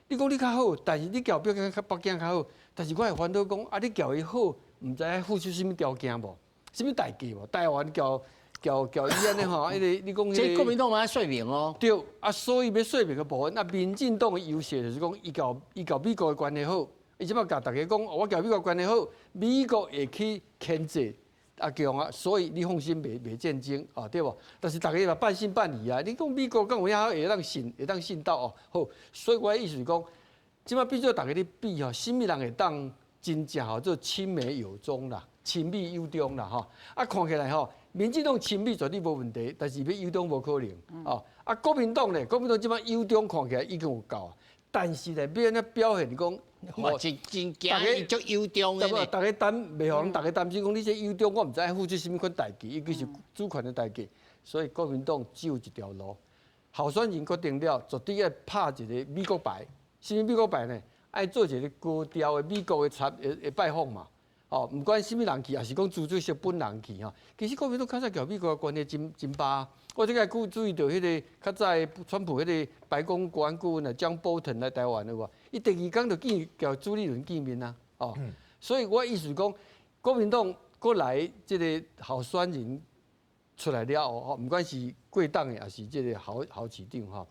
你講你較好，但是你共北京較北京較好，但是我會煩惱講啊，你共伊好，毋知影付出啥物條件無？啥物代價無？台灣共共共伊按呢吼，彼个你講
這國民黨嘛愛說明哦。
對，啊，所以欲說明的部分，啊，民進黨的優勢就是講，伊共美國的關係好，伊這擺共逐家講，我共美國關係好，美國會去牽制阿強啊，所以你放心，袂戰爭啊，對無？但是逐家嘛半信半疑啊。你講美國敢有影會當信到哦？好，所以我的意思是講，這擺變做逐家咧比吼，啥物人會當真正吼做親美友中啦，親美友中啦吼。啊，看起來吼，民進黨親美絕對無問題，但是欲友中無可能哦。啊，國民黨咧，國民黨這擺友中看起來已經有夠，但是咧，欲按怎表現講？
我真真驚，伊足憂中的。
大家擔袂予大家擔心，講你這憂中，我毋知愛付出啥物款代價，尤其是主權的代價。所以國民黨只有一條路，候選人決定了，絕對愛拍一個美國牌。啥物美國牌呢？愛做一個高調的美國的參的拜訪嘛。哦，毋管啥物人去，抑是講朱主席本人去吼。其實國民黨較早共美國的關係真真歹。我這個注意到彼個較早川普彼個白宮國安顧問啊，江波騰來台灣了無？伊第二工就見共朱立倫見面啊。哦，所以我意思講，國民黨過來這個候選人出來了後，吼，毋管是貴黨的，抑是這個侯侯市長吼，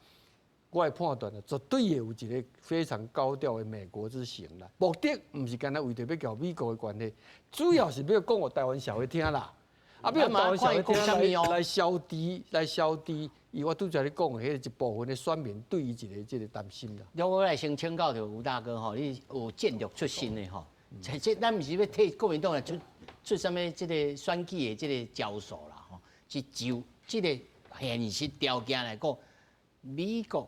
我的判斷啊，絕對會有一個非常高調的美國之行啦。目的毋是干焦為著欲共美國的關係，主要是欲講予台灣社會聽啦。啊，欲予台灣社會聽來來消除來消除，伊我拄才咧講的彼個一部分的選民對伊一個這個擔心啦。
我來先請教著吳大哥吼，你有戰略出身的吼，這咱毋是欲替國民黨來出出啥物這個選舉的這個招數啦吼，是就這個現實條件來講，美國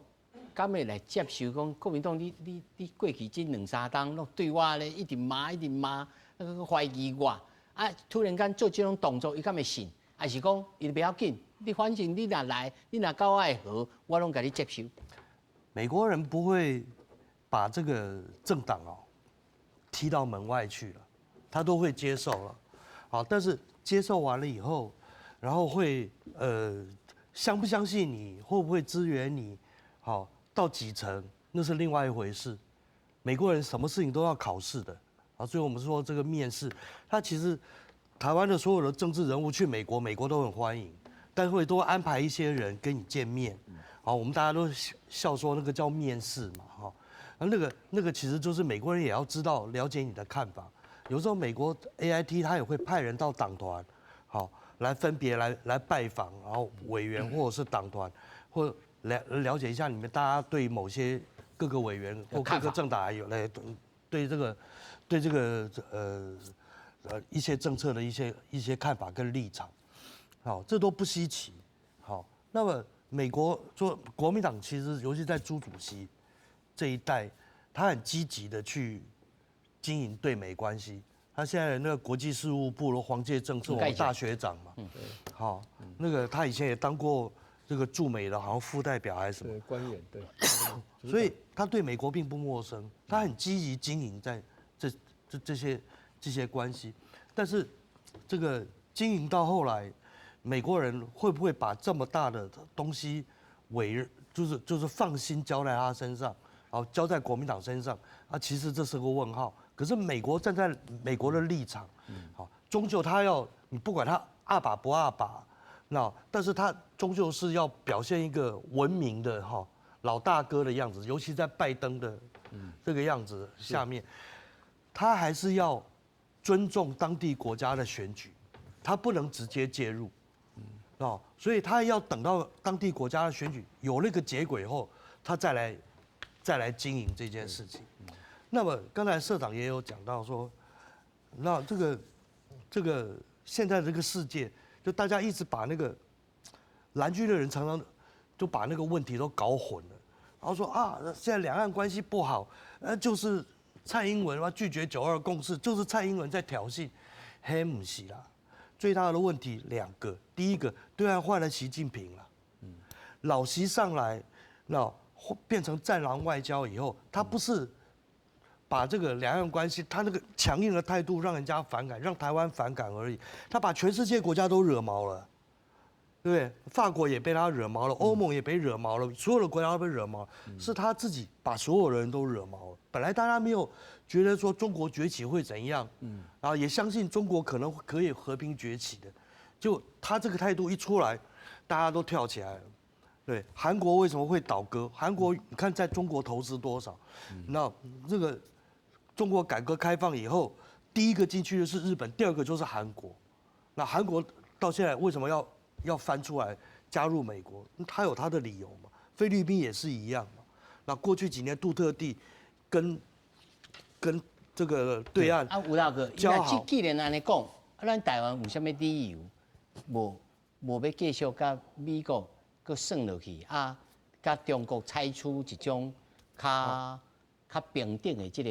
敢會來接受講國民黨？你你你過去這兩三冬攏對我咧一直罵一直罵，懷疑我啊！突然間做這種動作，伊敢會信？還是講伊袂要緊？你反正你若來，你若佮我會和，我攏共你接受。
美國人不會把這個政黨哦踢到門外去了，他都會接受了。好，但是接受完了以後，然後會相不相信你，會不會支援你？好，到幾成那是另外一回事。美國人什麼事情都要考試的啊，所以我們說這個面試，他其實台灣的所有的政治人物去美國，美國都很歡迎，但會多安排一些人跟你見面。好，我們大家都笑說那個叫面試嘛，哈，那個其實就是美國人也要知道了解你的看法。有時候美國 AIT 他也會派人到黨團，好，來分別來拜訪，然後委員或者是黨團，或了了解一下你們大家對某些各個委員或各個政黨有來對這個一些政策的一些看法跟立場，好，這都不稀奇。好，那麼美國做國民黨其實尤其在朱主席這一代，他很積極的去經營對美關係。他現在那個國際事務部的黃介正是我們大學長嘛，好，那個他以前也當過這個駐美的，好像副代表還是什麼
官員，對，
所以他對美國並不陌生，他很積極經營在這些關係，但是這個經營到後來，美國人會不會把這麼大的東西委，就是放心交在他身上，哦，交在國民黨身上啊？其實這是個問號。可是美國站在美國的立場，好，終究他要你不管他鴨霸不鴨霸，那但是他終究是要表現一個文明的哈老大哥的樣子，尤其在拜登的這個樣子下面，他還是要尊重當地國家的選舉，他不能直接介入，哦，所以他要等到當地國家的選舉有那個結果以後，他再來經營這件事情。那麼剛才社長也有講到說，那這個現在這個世界，就大家一直把那個藍軍的人常常就把那個問題都搞混了，然後說啊，現在兩岸關係不好，就是蔡英文嘛拒絕九二共識，就是蔡英文在挑釁，彼毋是啦。最大的問題兩個，第一個對岸換了習近平了，老習上來，那變成戰狼外交以後，他不是把這個兩岸關係，他那個強硬的態度讓人家反感，讓台灣反感而已。他把全世界國家都惹毛了，對不對？法國也被他惹毛了，歐盟也被惹毛了，所有的國家都被惹毛，是他自己把所有人都惹毛了。本來大家沒有覺得說中國崛起會怎樣，然後也相信中國可能可以和平崛起的，就他這個態度一出來，大家都跳起來了。對，韓國為什麼會倒戈？韓國你看在中國投資多少？那這個。中國改革開放以後，第一個進去的是日本，第二個就是韓國。那韓國到現在為什麼要翻出來加入美國？他有他的理由嘛。菲律賓也是一樣嘛。那過去幾年，杜特蒂跟這個對岸
啊，吳大哥，那既然按呢講，啊，咱台灣有啥物理由無欲繼續佮美國閣算落去啊？佮中國採取一種較較平等的這個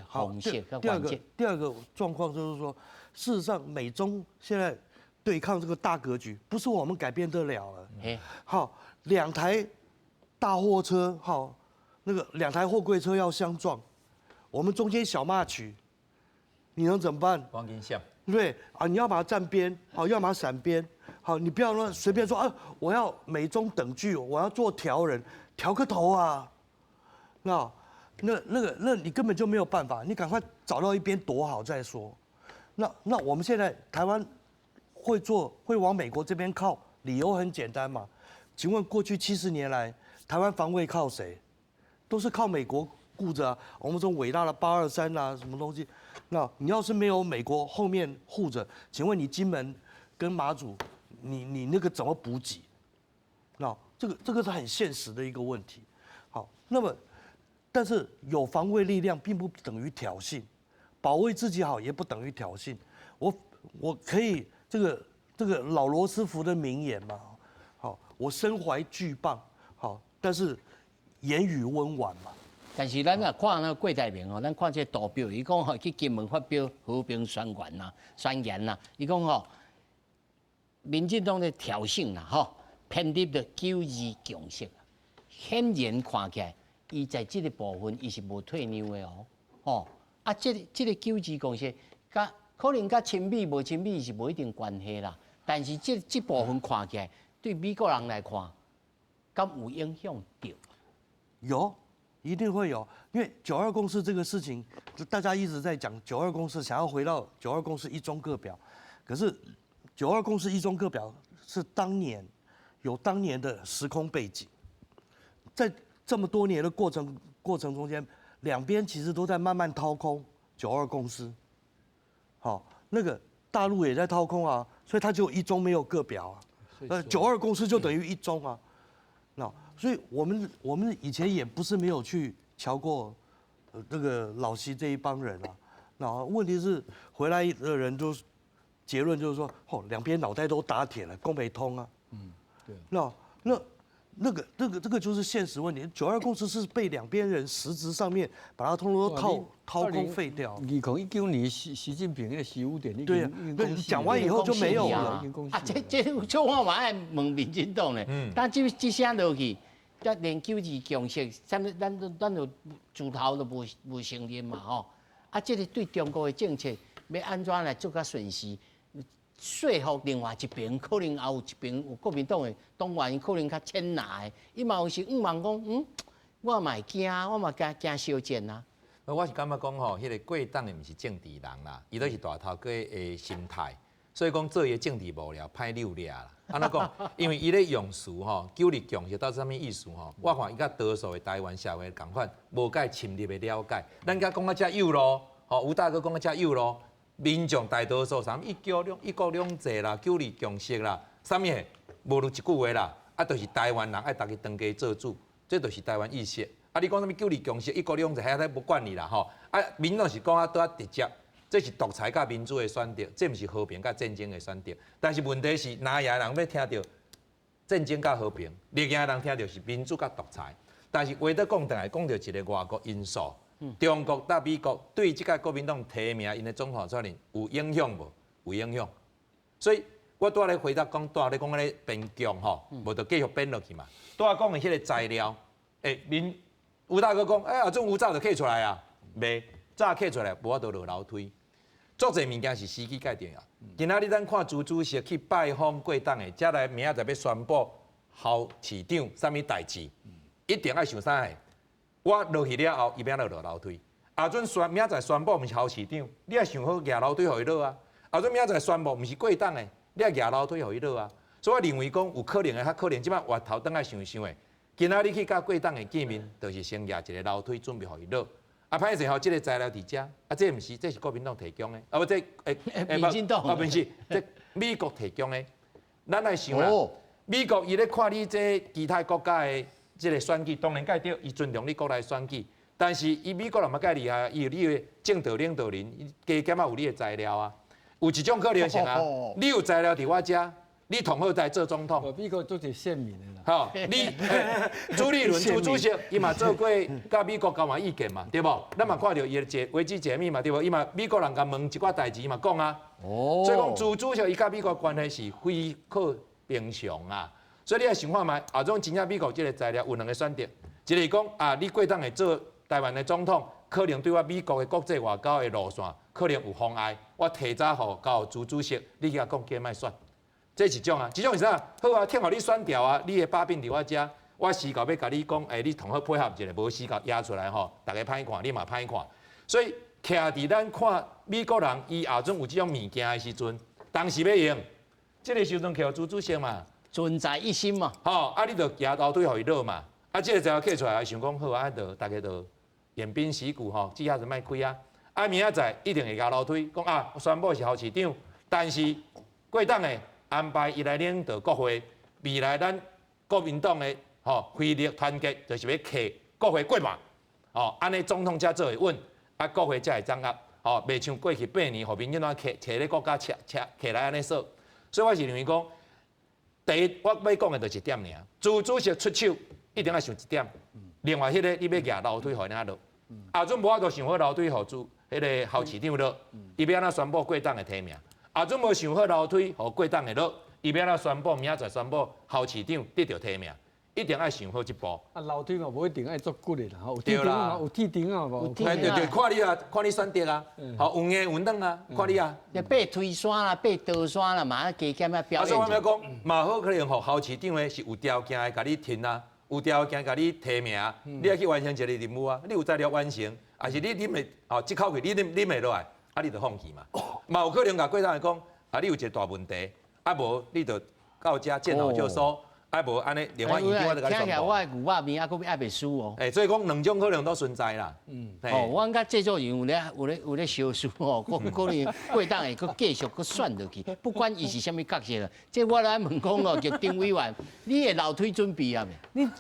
方式佮
原則。第二個狀況就是說，事實上美中現在對抗這個大格局，不是我們改變得了了。好，兩台大貨車，好，那個兩台貨櫃車要相撞，我們中間小麻雀，你能怎麼辦？
黃金線。
對啊，你要把它站邊，好，要麼閃邊，好，你不要亂隨便說啊，我要美中等距，我要做調人，調個頭啊，那你根本就沒有辦法，你趕快找到一邊躲好再說。那我們現在台灣會做，會往美國這邊靠，理由很簡單嘛。請問過去70年來，台灣防衛靠誰？都是靠美國顧着啊。我們這種偉大的823啊，什麼東西？那你要是沒有美國後面護着，請問你金門跟馬祖，你那個怎麼補給？那這個是很現實的一個問題。好，那麼但是有防衛力量並不等於挑釁，保衛自己好也不等於挑釁。我可以這個老羅斯福的名言嘛，好，我身懷巨棒，好，但是言語溫婉嘛。
但是咱若看那個郭台銘哦，咱看這個圖表，伊講吼去金門發表和平宣言啦、宣言啦，伊講吼，民進黨咧挑釁啦，吼，偏離著九二共識，顯然看起來，伊在這個部分伊是無退讓的哦，吼，啊，這個九二共識，佮可能佮親美無親美是無一定關係啦，但是這部分看起來，對美國人來看，敢有影響著？
有。一定會有，因為九二共識這個事情，大家一直在講九二共識，想要回到九二共識一中各表，可是九二共識一中各表是當年有當年的時空背景，在這麼多年的過程中間，兩邊其實都在慢慢掏空九二共識，好，那個大陸也在掏空啊，所以它就一中沒有各表啊，九二共識就等於一中啊，那。所以我們以前也不是沒有去瞧過，那個老習這一幫人啊。那問題是回來的人都結論就是說，哦，兩邊腦袋都打鐵了，講袂通啊。嗯，對。那個就是現實問題。九二共識是被兩邊人實質上面把它通通都掏空廢掉。
2019年習近平那個15點，
對啊，講完以後就沒有了。
啊，這我嘛愛問民進黨咧，但這聲落去，連九二共識，啥物咱就自頭都無承認嘛吼。啊，這個對中國的政策欲按怎來做較順勢？說服另外一邊，可能也有一邊有國民黨的黨員可能較淺拿的，伊嘛有時向望講，我嘛會驚，我嘛驚相戰啊。
我是感覺講吼，彼個郭董的毋是政治人啦，伊都是大頭家的心態，所以講做伊的政治幕僚歹溜掠啦。按怎講？因為伊咧用詞吼，九二共識到啥物意思吼？我看伊佮多數的台灣社會仝款，無介深入的了解。咱遮講甲遮幼咯，吼，吳大哥講甲遮幼咯。民眾大多數啥物一國兩制啦，九二共識啦，啥物的，無論一句話啦，啊，就是台灣人愛家己當家做主，這就是台灣意識。啊，你講啥物九二共識、一國兩制，遐咧無管你啦吼。啊，民眾是講啊，拄仔直接，這是獨裁佮民主的選擇，這毋是和平佮戰爭的選擇。但是問題是，藍營人欲聽著戰爭佮和平，綠營人聽著是民主佮獨裁。但是話閣講轉來，講著一個外國因素。中國佮美國對這屆國民黨提名𪜶的總統候選人有影響無？有影響。所以我拄仔咧回答講，拄仔咧講彼个變局吼，無就繼續變落去嘛。拄仔講的彼個材料，民吳大哥講，啊，種吳早就刻出來啊，袂早刻出來，無法度落樓梯。足濟物件是時機蓋重要。今仔日咱看朱主席去拜訪郭董的，才來明仔載欲宣布侯市長啥物代誌，一定愛想啥個？我落去了後，伊欲按怎落樓梯？啊，陣宣明仔載宣布毋是侯市長，你愛想好蜈樓梯予伊落啊。啊，陣明仔載宣布毋是郭董的，你愛蜈樓梯予伊落啊。所以我認為講有可能的，較可能這擺回頭轉來想想的。今仔日去佮郭董的見面，就是先蜈一個樓梯準備予伊落。啊，歹勢吼，這個材料佇遮，啊，這毋是，這是國民黨提供的，啊無這
民進黨，
啊，毋是，這美國提供的。咱來想啦，美國伊咧看你這其他國家的。這個選舉當然蓋對，伊尊重你國內選舉，但是伊美國人嘛蓋厲害，伊有你的政黨領導人，加減仔有你的材料啊。有一種可能性啊，你有材料佇我遮，你統好來做總統。
美國足濟選民的啦。
吼，你朱立倫朱主席，伊嘛做過佮美國交換意見嘛，對無？咱嘛看著伊的解維基解密嘛，對無？伊嘛美國人共問一寡代誌，伊嘛講啊。哦。所以講朱主席伊佮美國關係是非可平常啊。所以你愛想看覓，後種真正美國這個材料有兩個選擇，一個是講啊，你過當會做台灣的總統，可能對我美國的國際外交的路線可能有妨礙，我提早予交朱主席，你去共講叫莫選。這是一種啊，一種是啥？好啊，聽予你選掉啊，你的把柄佇我遮，我時到欲共你講，欸，你同好配合一下，無時到壓出來吼，逐家歹看，你嘛歹看。所以徛佇咱看美國人，伊後陣有這種物件的時陣，當時欲用，這個時陣徛朱主席嘛，
存在一心嘛，
吼，啊，你就舉樓梯予伊落嘛，啊，這個資料刻出來，想講好啊，就逐家就偃兵息鼓吼，這下子莫開啊，啊，明仔載一定會舉樓梯，講啊，宣布是侯市長，但是過黨的。安排伊來領導國會，未來咱國民黨的吼威力團結，就是欲揢國會過半，吼，按呢總統才做會穩，啊國會才會掌握，吼，袂像過去8年，予民進黨揢揢咧國家揢揢揢來按呢說，所以我是認為講，第一我欲講的就是一點爾，朱主席出手一定愛想一點，另外彼個你欲舉樓梯予伊按怎落，啊陣無法度想好樓梯予朱彼個侯市長落，伊欲按怎宣布過黨的提名。啊，陣無想好樓梯，予郭董會落，伊欲按怎宣布，明仔載宣布侯市長得著提名，一定愛想好這步。
啊，樓梯嘛，無一定愛足骨的啦，有鐵釘啊，有鐵釘啊，無？
對對對，看你啊，看你選擇啊，吼，有硬有軟啊，看你啊。
爬推山啦，爬刀山啦，嘛加減啊表演。
啊，所以我欲講，嘛好可能予侯市長的是有條件的，共你提啊，有條件共你提名，你愛去完成一個任務啊，你有才調完成，抑是你忍袂，哦，這口氣你忍忍袂落來。啊，你就放棄嘛？嘛有可能共郭董講，啊，你有一個大問題，啊無你就到遮見好就收，啊無按呢，另外院長我就共你宣布。
聽起來我的牛肉麵猶閣猶袂輸哦。
欸，所以講兩種可能都存在啦。
哦，阮佮製作人有咧有咧有咧相思吼，可可能郭董會閣繼續閣選落去，不管伊是啥物角色啦。這我來問講哦，就丁委員，你的樓梯準備啊未？
你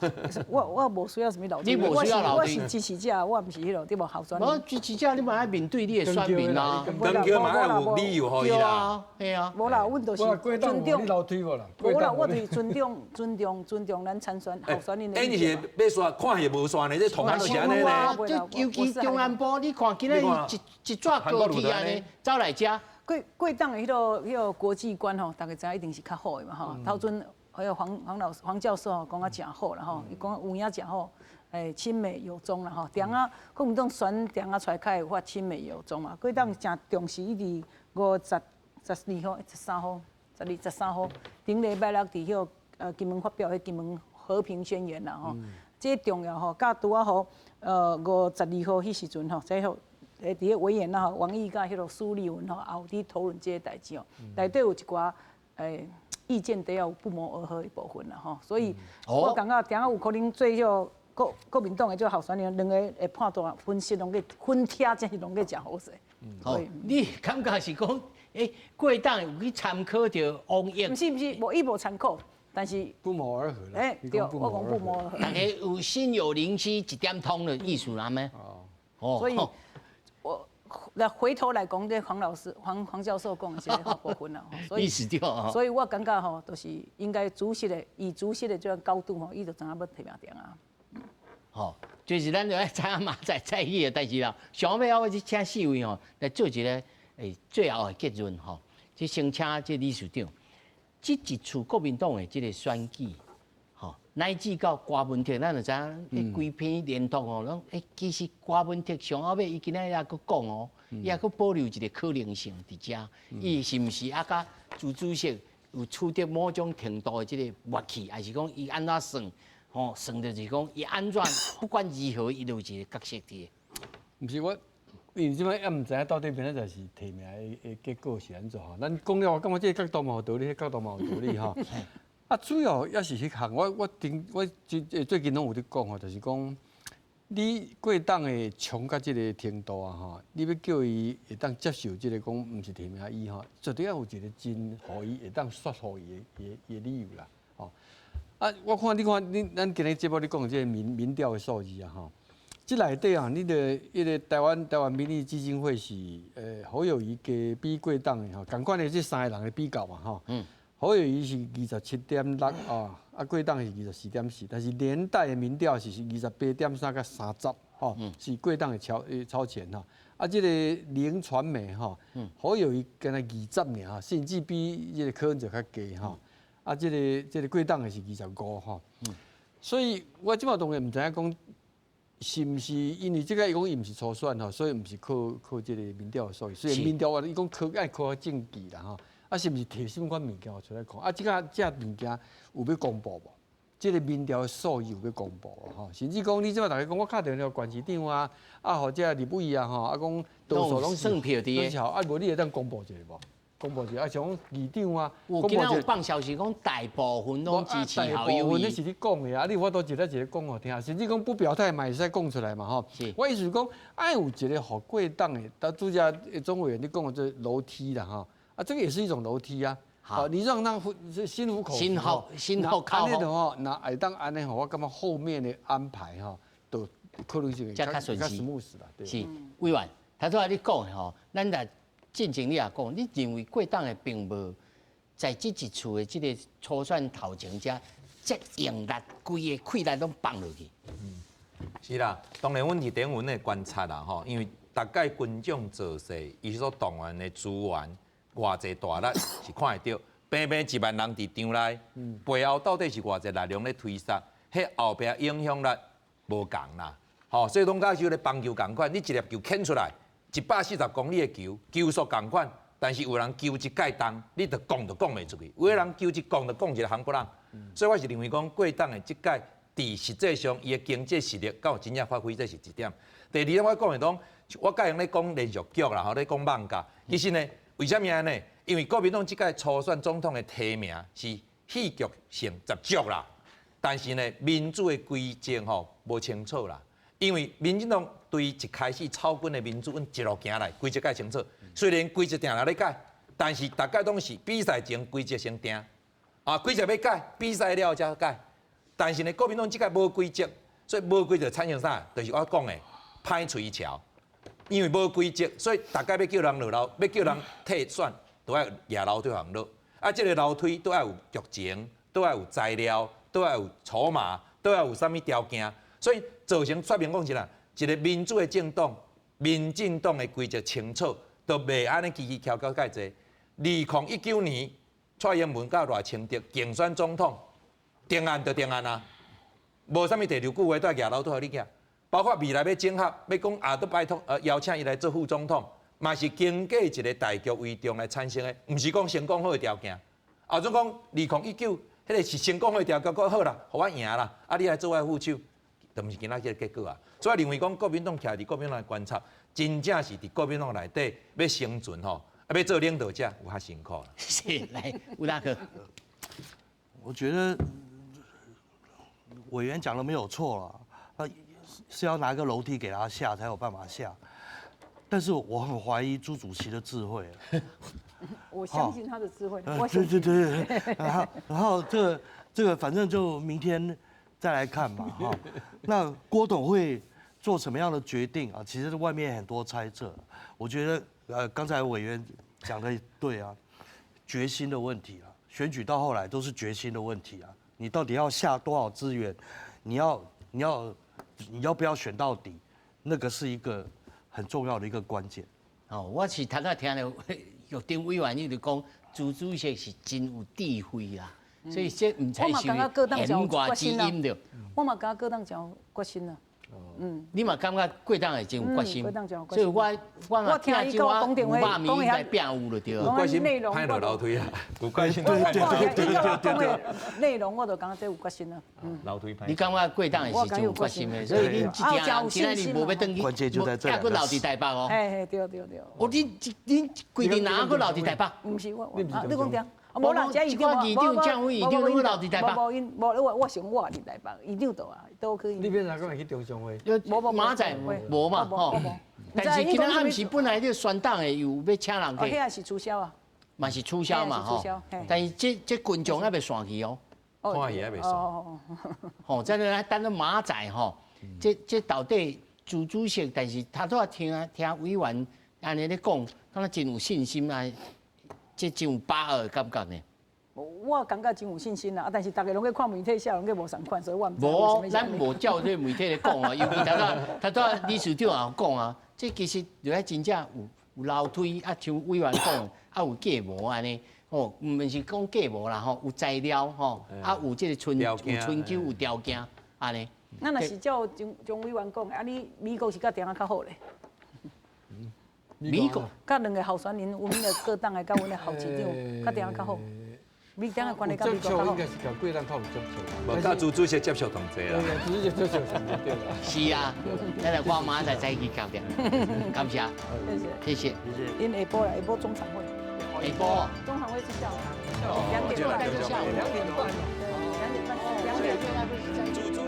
我我無需要啥物樓梯，
你無需要樓梯。
我是支持者，我毋是彼落對無候選人。
無支持者，你嘛愛面對你的選民啊。
當局嘛愛有理由予伊啦。
對啊。
無啦，阮就是尊重。
無
啦，我就是尊重、尊重、尊重咱參選候選人的。
欸，你是欲選，看戲無選呢？這同行就是按呢呢。
這尤其中南部，你看今仔日一一紙高鐵按呢走來遮。
郭郭董的彼落彼落國際觀吼，逐家知影一定是較好的嘛吼。頭陣彼个黃黃老師黃教授吼講啊誠好啦吼，伊講有影誠好，欸親美友中啦吼。中啊，國民黨選中啊出來較會發親美友中嘛。郭董誠重視，伊佇五十十二號、十三號、十二、十三號，頂禮拜六佇彼个金門發表彼金門和平宣言啦吼。這重要吼，佮拄仔好52號彼時陣吼，這號。佇咧維也納吼，王毅佮彼个蘇利文吼，也有佇討論這個代誌哦。內底有一寡意見底有不謀而合的部分啦吼，所以我感覺定仔有可能最後國國民黨的這個候選人，兩個會判斷分析攏閣分聽，真是攏閣誠好勢。
哦，你感覺是講，欸，郭董有去參考著王毅？
毋是毋是，無伊無參考，但是
不謀而合啦。
欸，對，我講不謀而合。
逐家有心有靈犀一點通的意思啦咩？
哦，所以。我來回頭來講，這黃老師、黃黃教授講的這個部分啦，所以，所以我感覺吼，就是應該主席的，以主席的這種高度吼，伊就知影欲提名中啊。
吼，就是咱就愛知影嘛，在在意的代誌啦。上尾我去請四位吼來做一個最後的結論吼。這先請這理事長，這一次國民黨的這個選舉。乃至到郭文哲，咱就知影，彼規篇連讀吼，攏其實郭文哲上後尾，伊今仔日猶閣講哦，伊猶閣保留一個可能性佇遮，伊是毋是猶佮朱主席有取得某種程度的這個默契，抑是講伊按怎算？吼，算就是講伊按怎不管如何，伊都有一個角色佇。
毋是我，因為這擺猶毋知影到底明仔載是提名的結果是按怎吼。咱講了，我感覺這個角度嘛有道理，彼個角度嘛有道理吼。啊，主要也是彼項，我我頂我最最近攏有咧講吼，就是講你郭董的衝到這個程度啊吼，你欲叫伊會當接受這個講毋是提名伊吼，絕對愛有一個真予伊會當說服伊的伊的理由啦，吼。啊，我看你看你咱今日節目咧講這個民民調的數字啊吼，這內底啊，你的彼個台灣台灣民意基金會是侯友宜加比郭董的吼，仝款的這三個人的比較嘛吼。侯友宜是27.6啊，啊郭董是24.4，但是連帶的民調是28.3佮30，吼，是郭董的超前吼。啊，這個林傳媒吼，侯友宜敢若20爾，甚至比這個柯文哲較低吼。啊，這個郭董的是25吼。所以我這擺當然毋知影講是毋是因為這個伊講伊毋是初選吼，所以毋是靠這個民調的數據。雖然民調話伊講靠愛靠證據啦吼。啊，是毋是提什麼款物件出來看？啊，這個物件有欲公布無？這個民調的數據有欲公布吼？甚至講你這擺逐家講，我敲電話縣市長啊，啊或者立委啊吼，啊講多數攏是
算票佇
個，啊無你會當公布一下無？公布一下，啊像講議長啊，
有今仔有放消息講大部分攏支持侯友宜。
大部分那是你講的啊，你有法度一個一個講予聽，甚至講不表態嘛會使講出來嘛吼。我意思是講，愛有一個予郭董的，但拄才總委員你講的這樓梯啦吼，啊這個也是一種樓梯啊。好，你讓他心服口服，
心服口服
吼，那會當按呢吼，我感覺後面的安排吼，都可能是
較順
勢。
是，委員，頭拄仔你講的吼，咱來進前你也講，你認為郭董的並無在這一次的這個初選頭前遮，這用力規个氣力攏放落去。
嗯，是啦，當然阮佇頂阮的觀察啦吼，因為逐擺群眾造勢，伊所動員的資源。偌濟大力是看會著，平平1萬人佇場內，背後到底是偌濟力量咧推捒，彼後壁影響力無仝啦，吼，所以攏敢像咧棒球仝款，你一粒球牽出來，140公里的球，球速仝款，但是有人球一蓋重，你就講都講袂出去；有的人球一講就講一個韓國人。所以我是認為講，郭董的這屆佇實際上伊的經濟實力敢有真正發揮，這是一點。第二點我講的講，我較用咧講連續劇啦，吼，咧講網架，其實呢。為啥物按呢？因為國民黨這屆初選總統的提名是戲劇性十足啦，但是呢，民主的規則吼無清楚啦。因為民進黨對一開始草根的民主，阮一路行來，規則較清楚。雖然規則定定咧改，但是逐擺攏是比賽前規則先定，啊，規則欲改，比賽了才改。但是呢，國民黨這屆無規則，所以無規則產生啥？就是我講的歹喙橋。因為無規則，所以逐擺欲叫人落樓，欲叫人退選，都愛蜈樓梯予人落。啊，這個樓梯都愛有劇情，都愛有材料，都愛有籌碼，都愛有啥物條件。所以造成說明講啥？一個民主的政黨，民進黨的規則清楚，都袂按呢起起蹺蹺蓋濟。2019年，蔡英文佮賴清德競選總統，定案就定案啊，無啥物第二句話都愛蜈樓梯予你徛。包括未來欲整合，欲講啊，都拜託邀請伊來做副總統，嘛是經過一個大局為重來產生的，毋是講先講好的條件。啊，總講2019，彼個是先講好的條件，講好啦，予我贏啦，啊，你來做我的副手，就毋是今仔這個結果啊。所以我認為講國民黨徛佇國民黨來觀察，真正是佇國民黨內底欲生存吼，啊，欲做領導者有較辛苦啦。
是，來，吳大哥，
我覺得委員講的沒有錯啦。是要拿個樓梯給他下才有辦法下，但是我很懷疑朱主席的智慧。
我相信他的智慧。
對對對，然後這個反正就明天再來看嘛哈。那郭董會做什麼樣的決定啊？其實外面很多猜測。我覺得剛才委員講的對啊，決心的問題啊，選舉到後來都是決心的問題啊。你到底要下多少資源？你要不要選到底？那個是一個很重要的一個關鍵。
哦，我是頭仔聽著玉丁委員伊就講，朱主席是真有智慧啦，所以這毋知是言外之音著。
我嘛感覺郭董真有決心啦。
嗯，你嘛感覺郭董會真有決心，所以我聽伊講講電話，講應該變有就對。
有決心，歹落樓梯啊，有決心。
對對對對對。內容我就感覺這有決心啦。
嗯，樓梯
你感覺郭董是真有決心的，所以恁這件今仔日無欲轉去，
關鍵就在這。
猶閣留佇台北哦。
嘿嘿，對對對。
哦，恁規陣人猶閣留佇台北？
毋是我，啊，你講對。無啦，這議長、
議長、政委議長攏留佇台北。
無無，無我我想我佇台北，議長佗啊，都可以。
你變啥講會去中常會？
無無
馬仔無嘛吼。但是今仔暗時本來這個選黨的又欲請人去。
彼個是取消啊。
嘛是取消嘛吼。但是這群眾猶未散去哦。
看戲猶未散。
吼，這個等到馬仔吼，這到底朱主席，但是頭拄仔聽聽委員按呢咧講，敢若真有信心啊。這真有把握的感覺呢。
我感覺真有信心啦，啊！但是大家攏去看媒體寫，攏去無仝款，所以我毋知。
無，咱無照這媒體來講啊，尤其頭拄理事長也有講啊，這其實就愛真正有樓梯啊，像委員講，啊有計謀按呢，吼，毋是講計謀啦，吼，有材料吼，啊有這個春有春秋有條件按呢。
咱若是照張委員講的，啊你美國是佮台灣較好咧？
美國
佮兩個候選人，阮的各黨的佮阮的侯市長，佮台灣較好。美黨的關係佮美國較好。
應該是佮貴人較有接觸。
無佮朱主席接觸同齊啦。
對，朱主席接觸上對啦。
是啊，咱來看馬仔再去交掉。感謝，謝謝，謝謝。
𪜶下晡啦，下晡中常會。
下晡。
中常會是下午。2點半。下午2點半。對，2點半。2點半。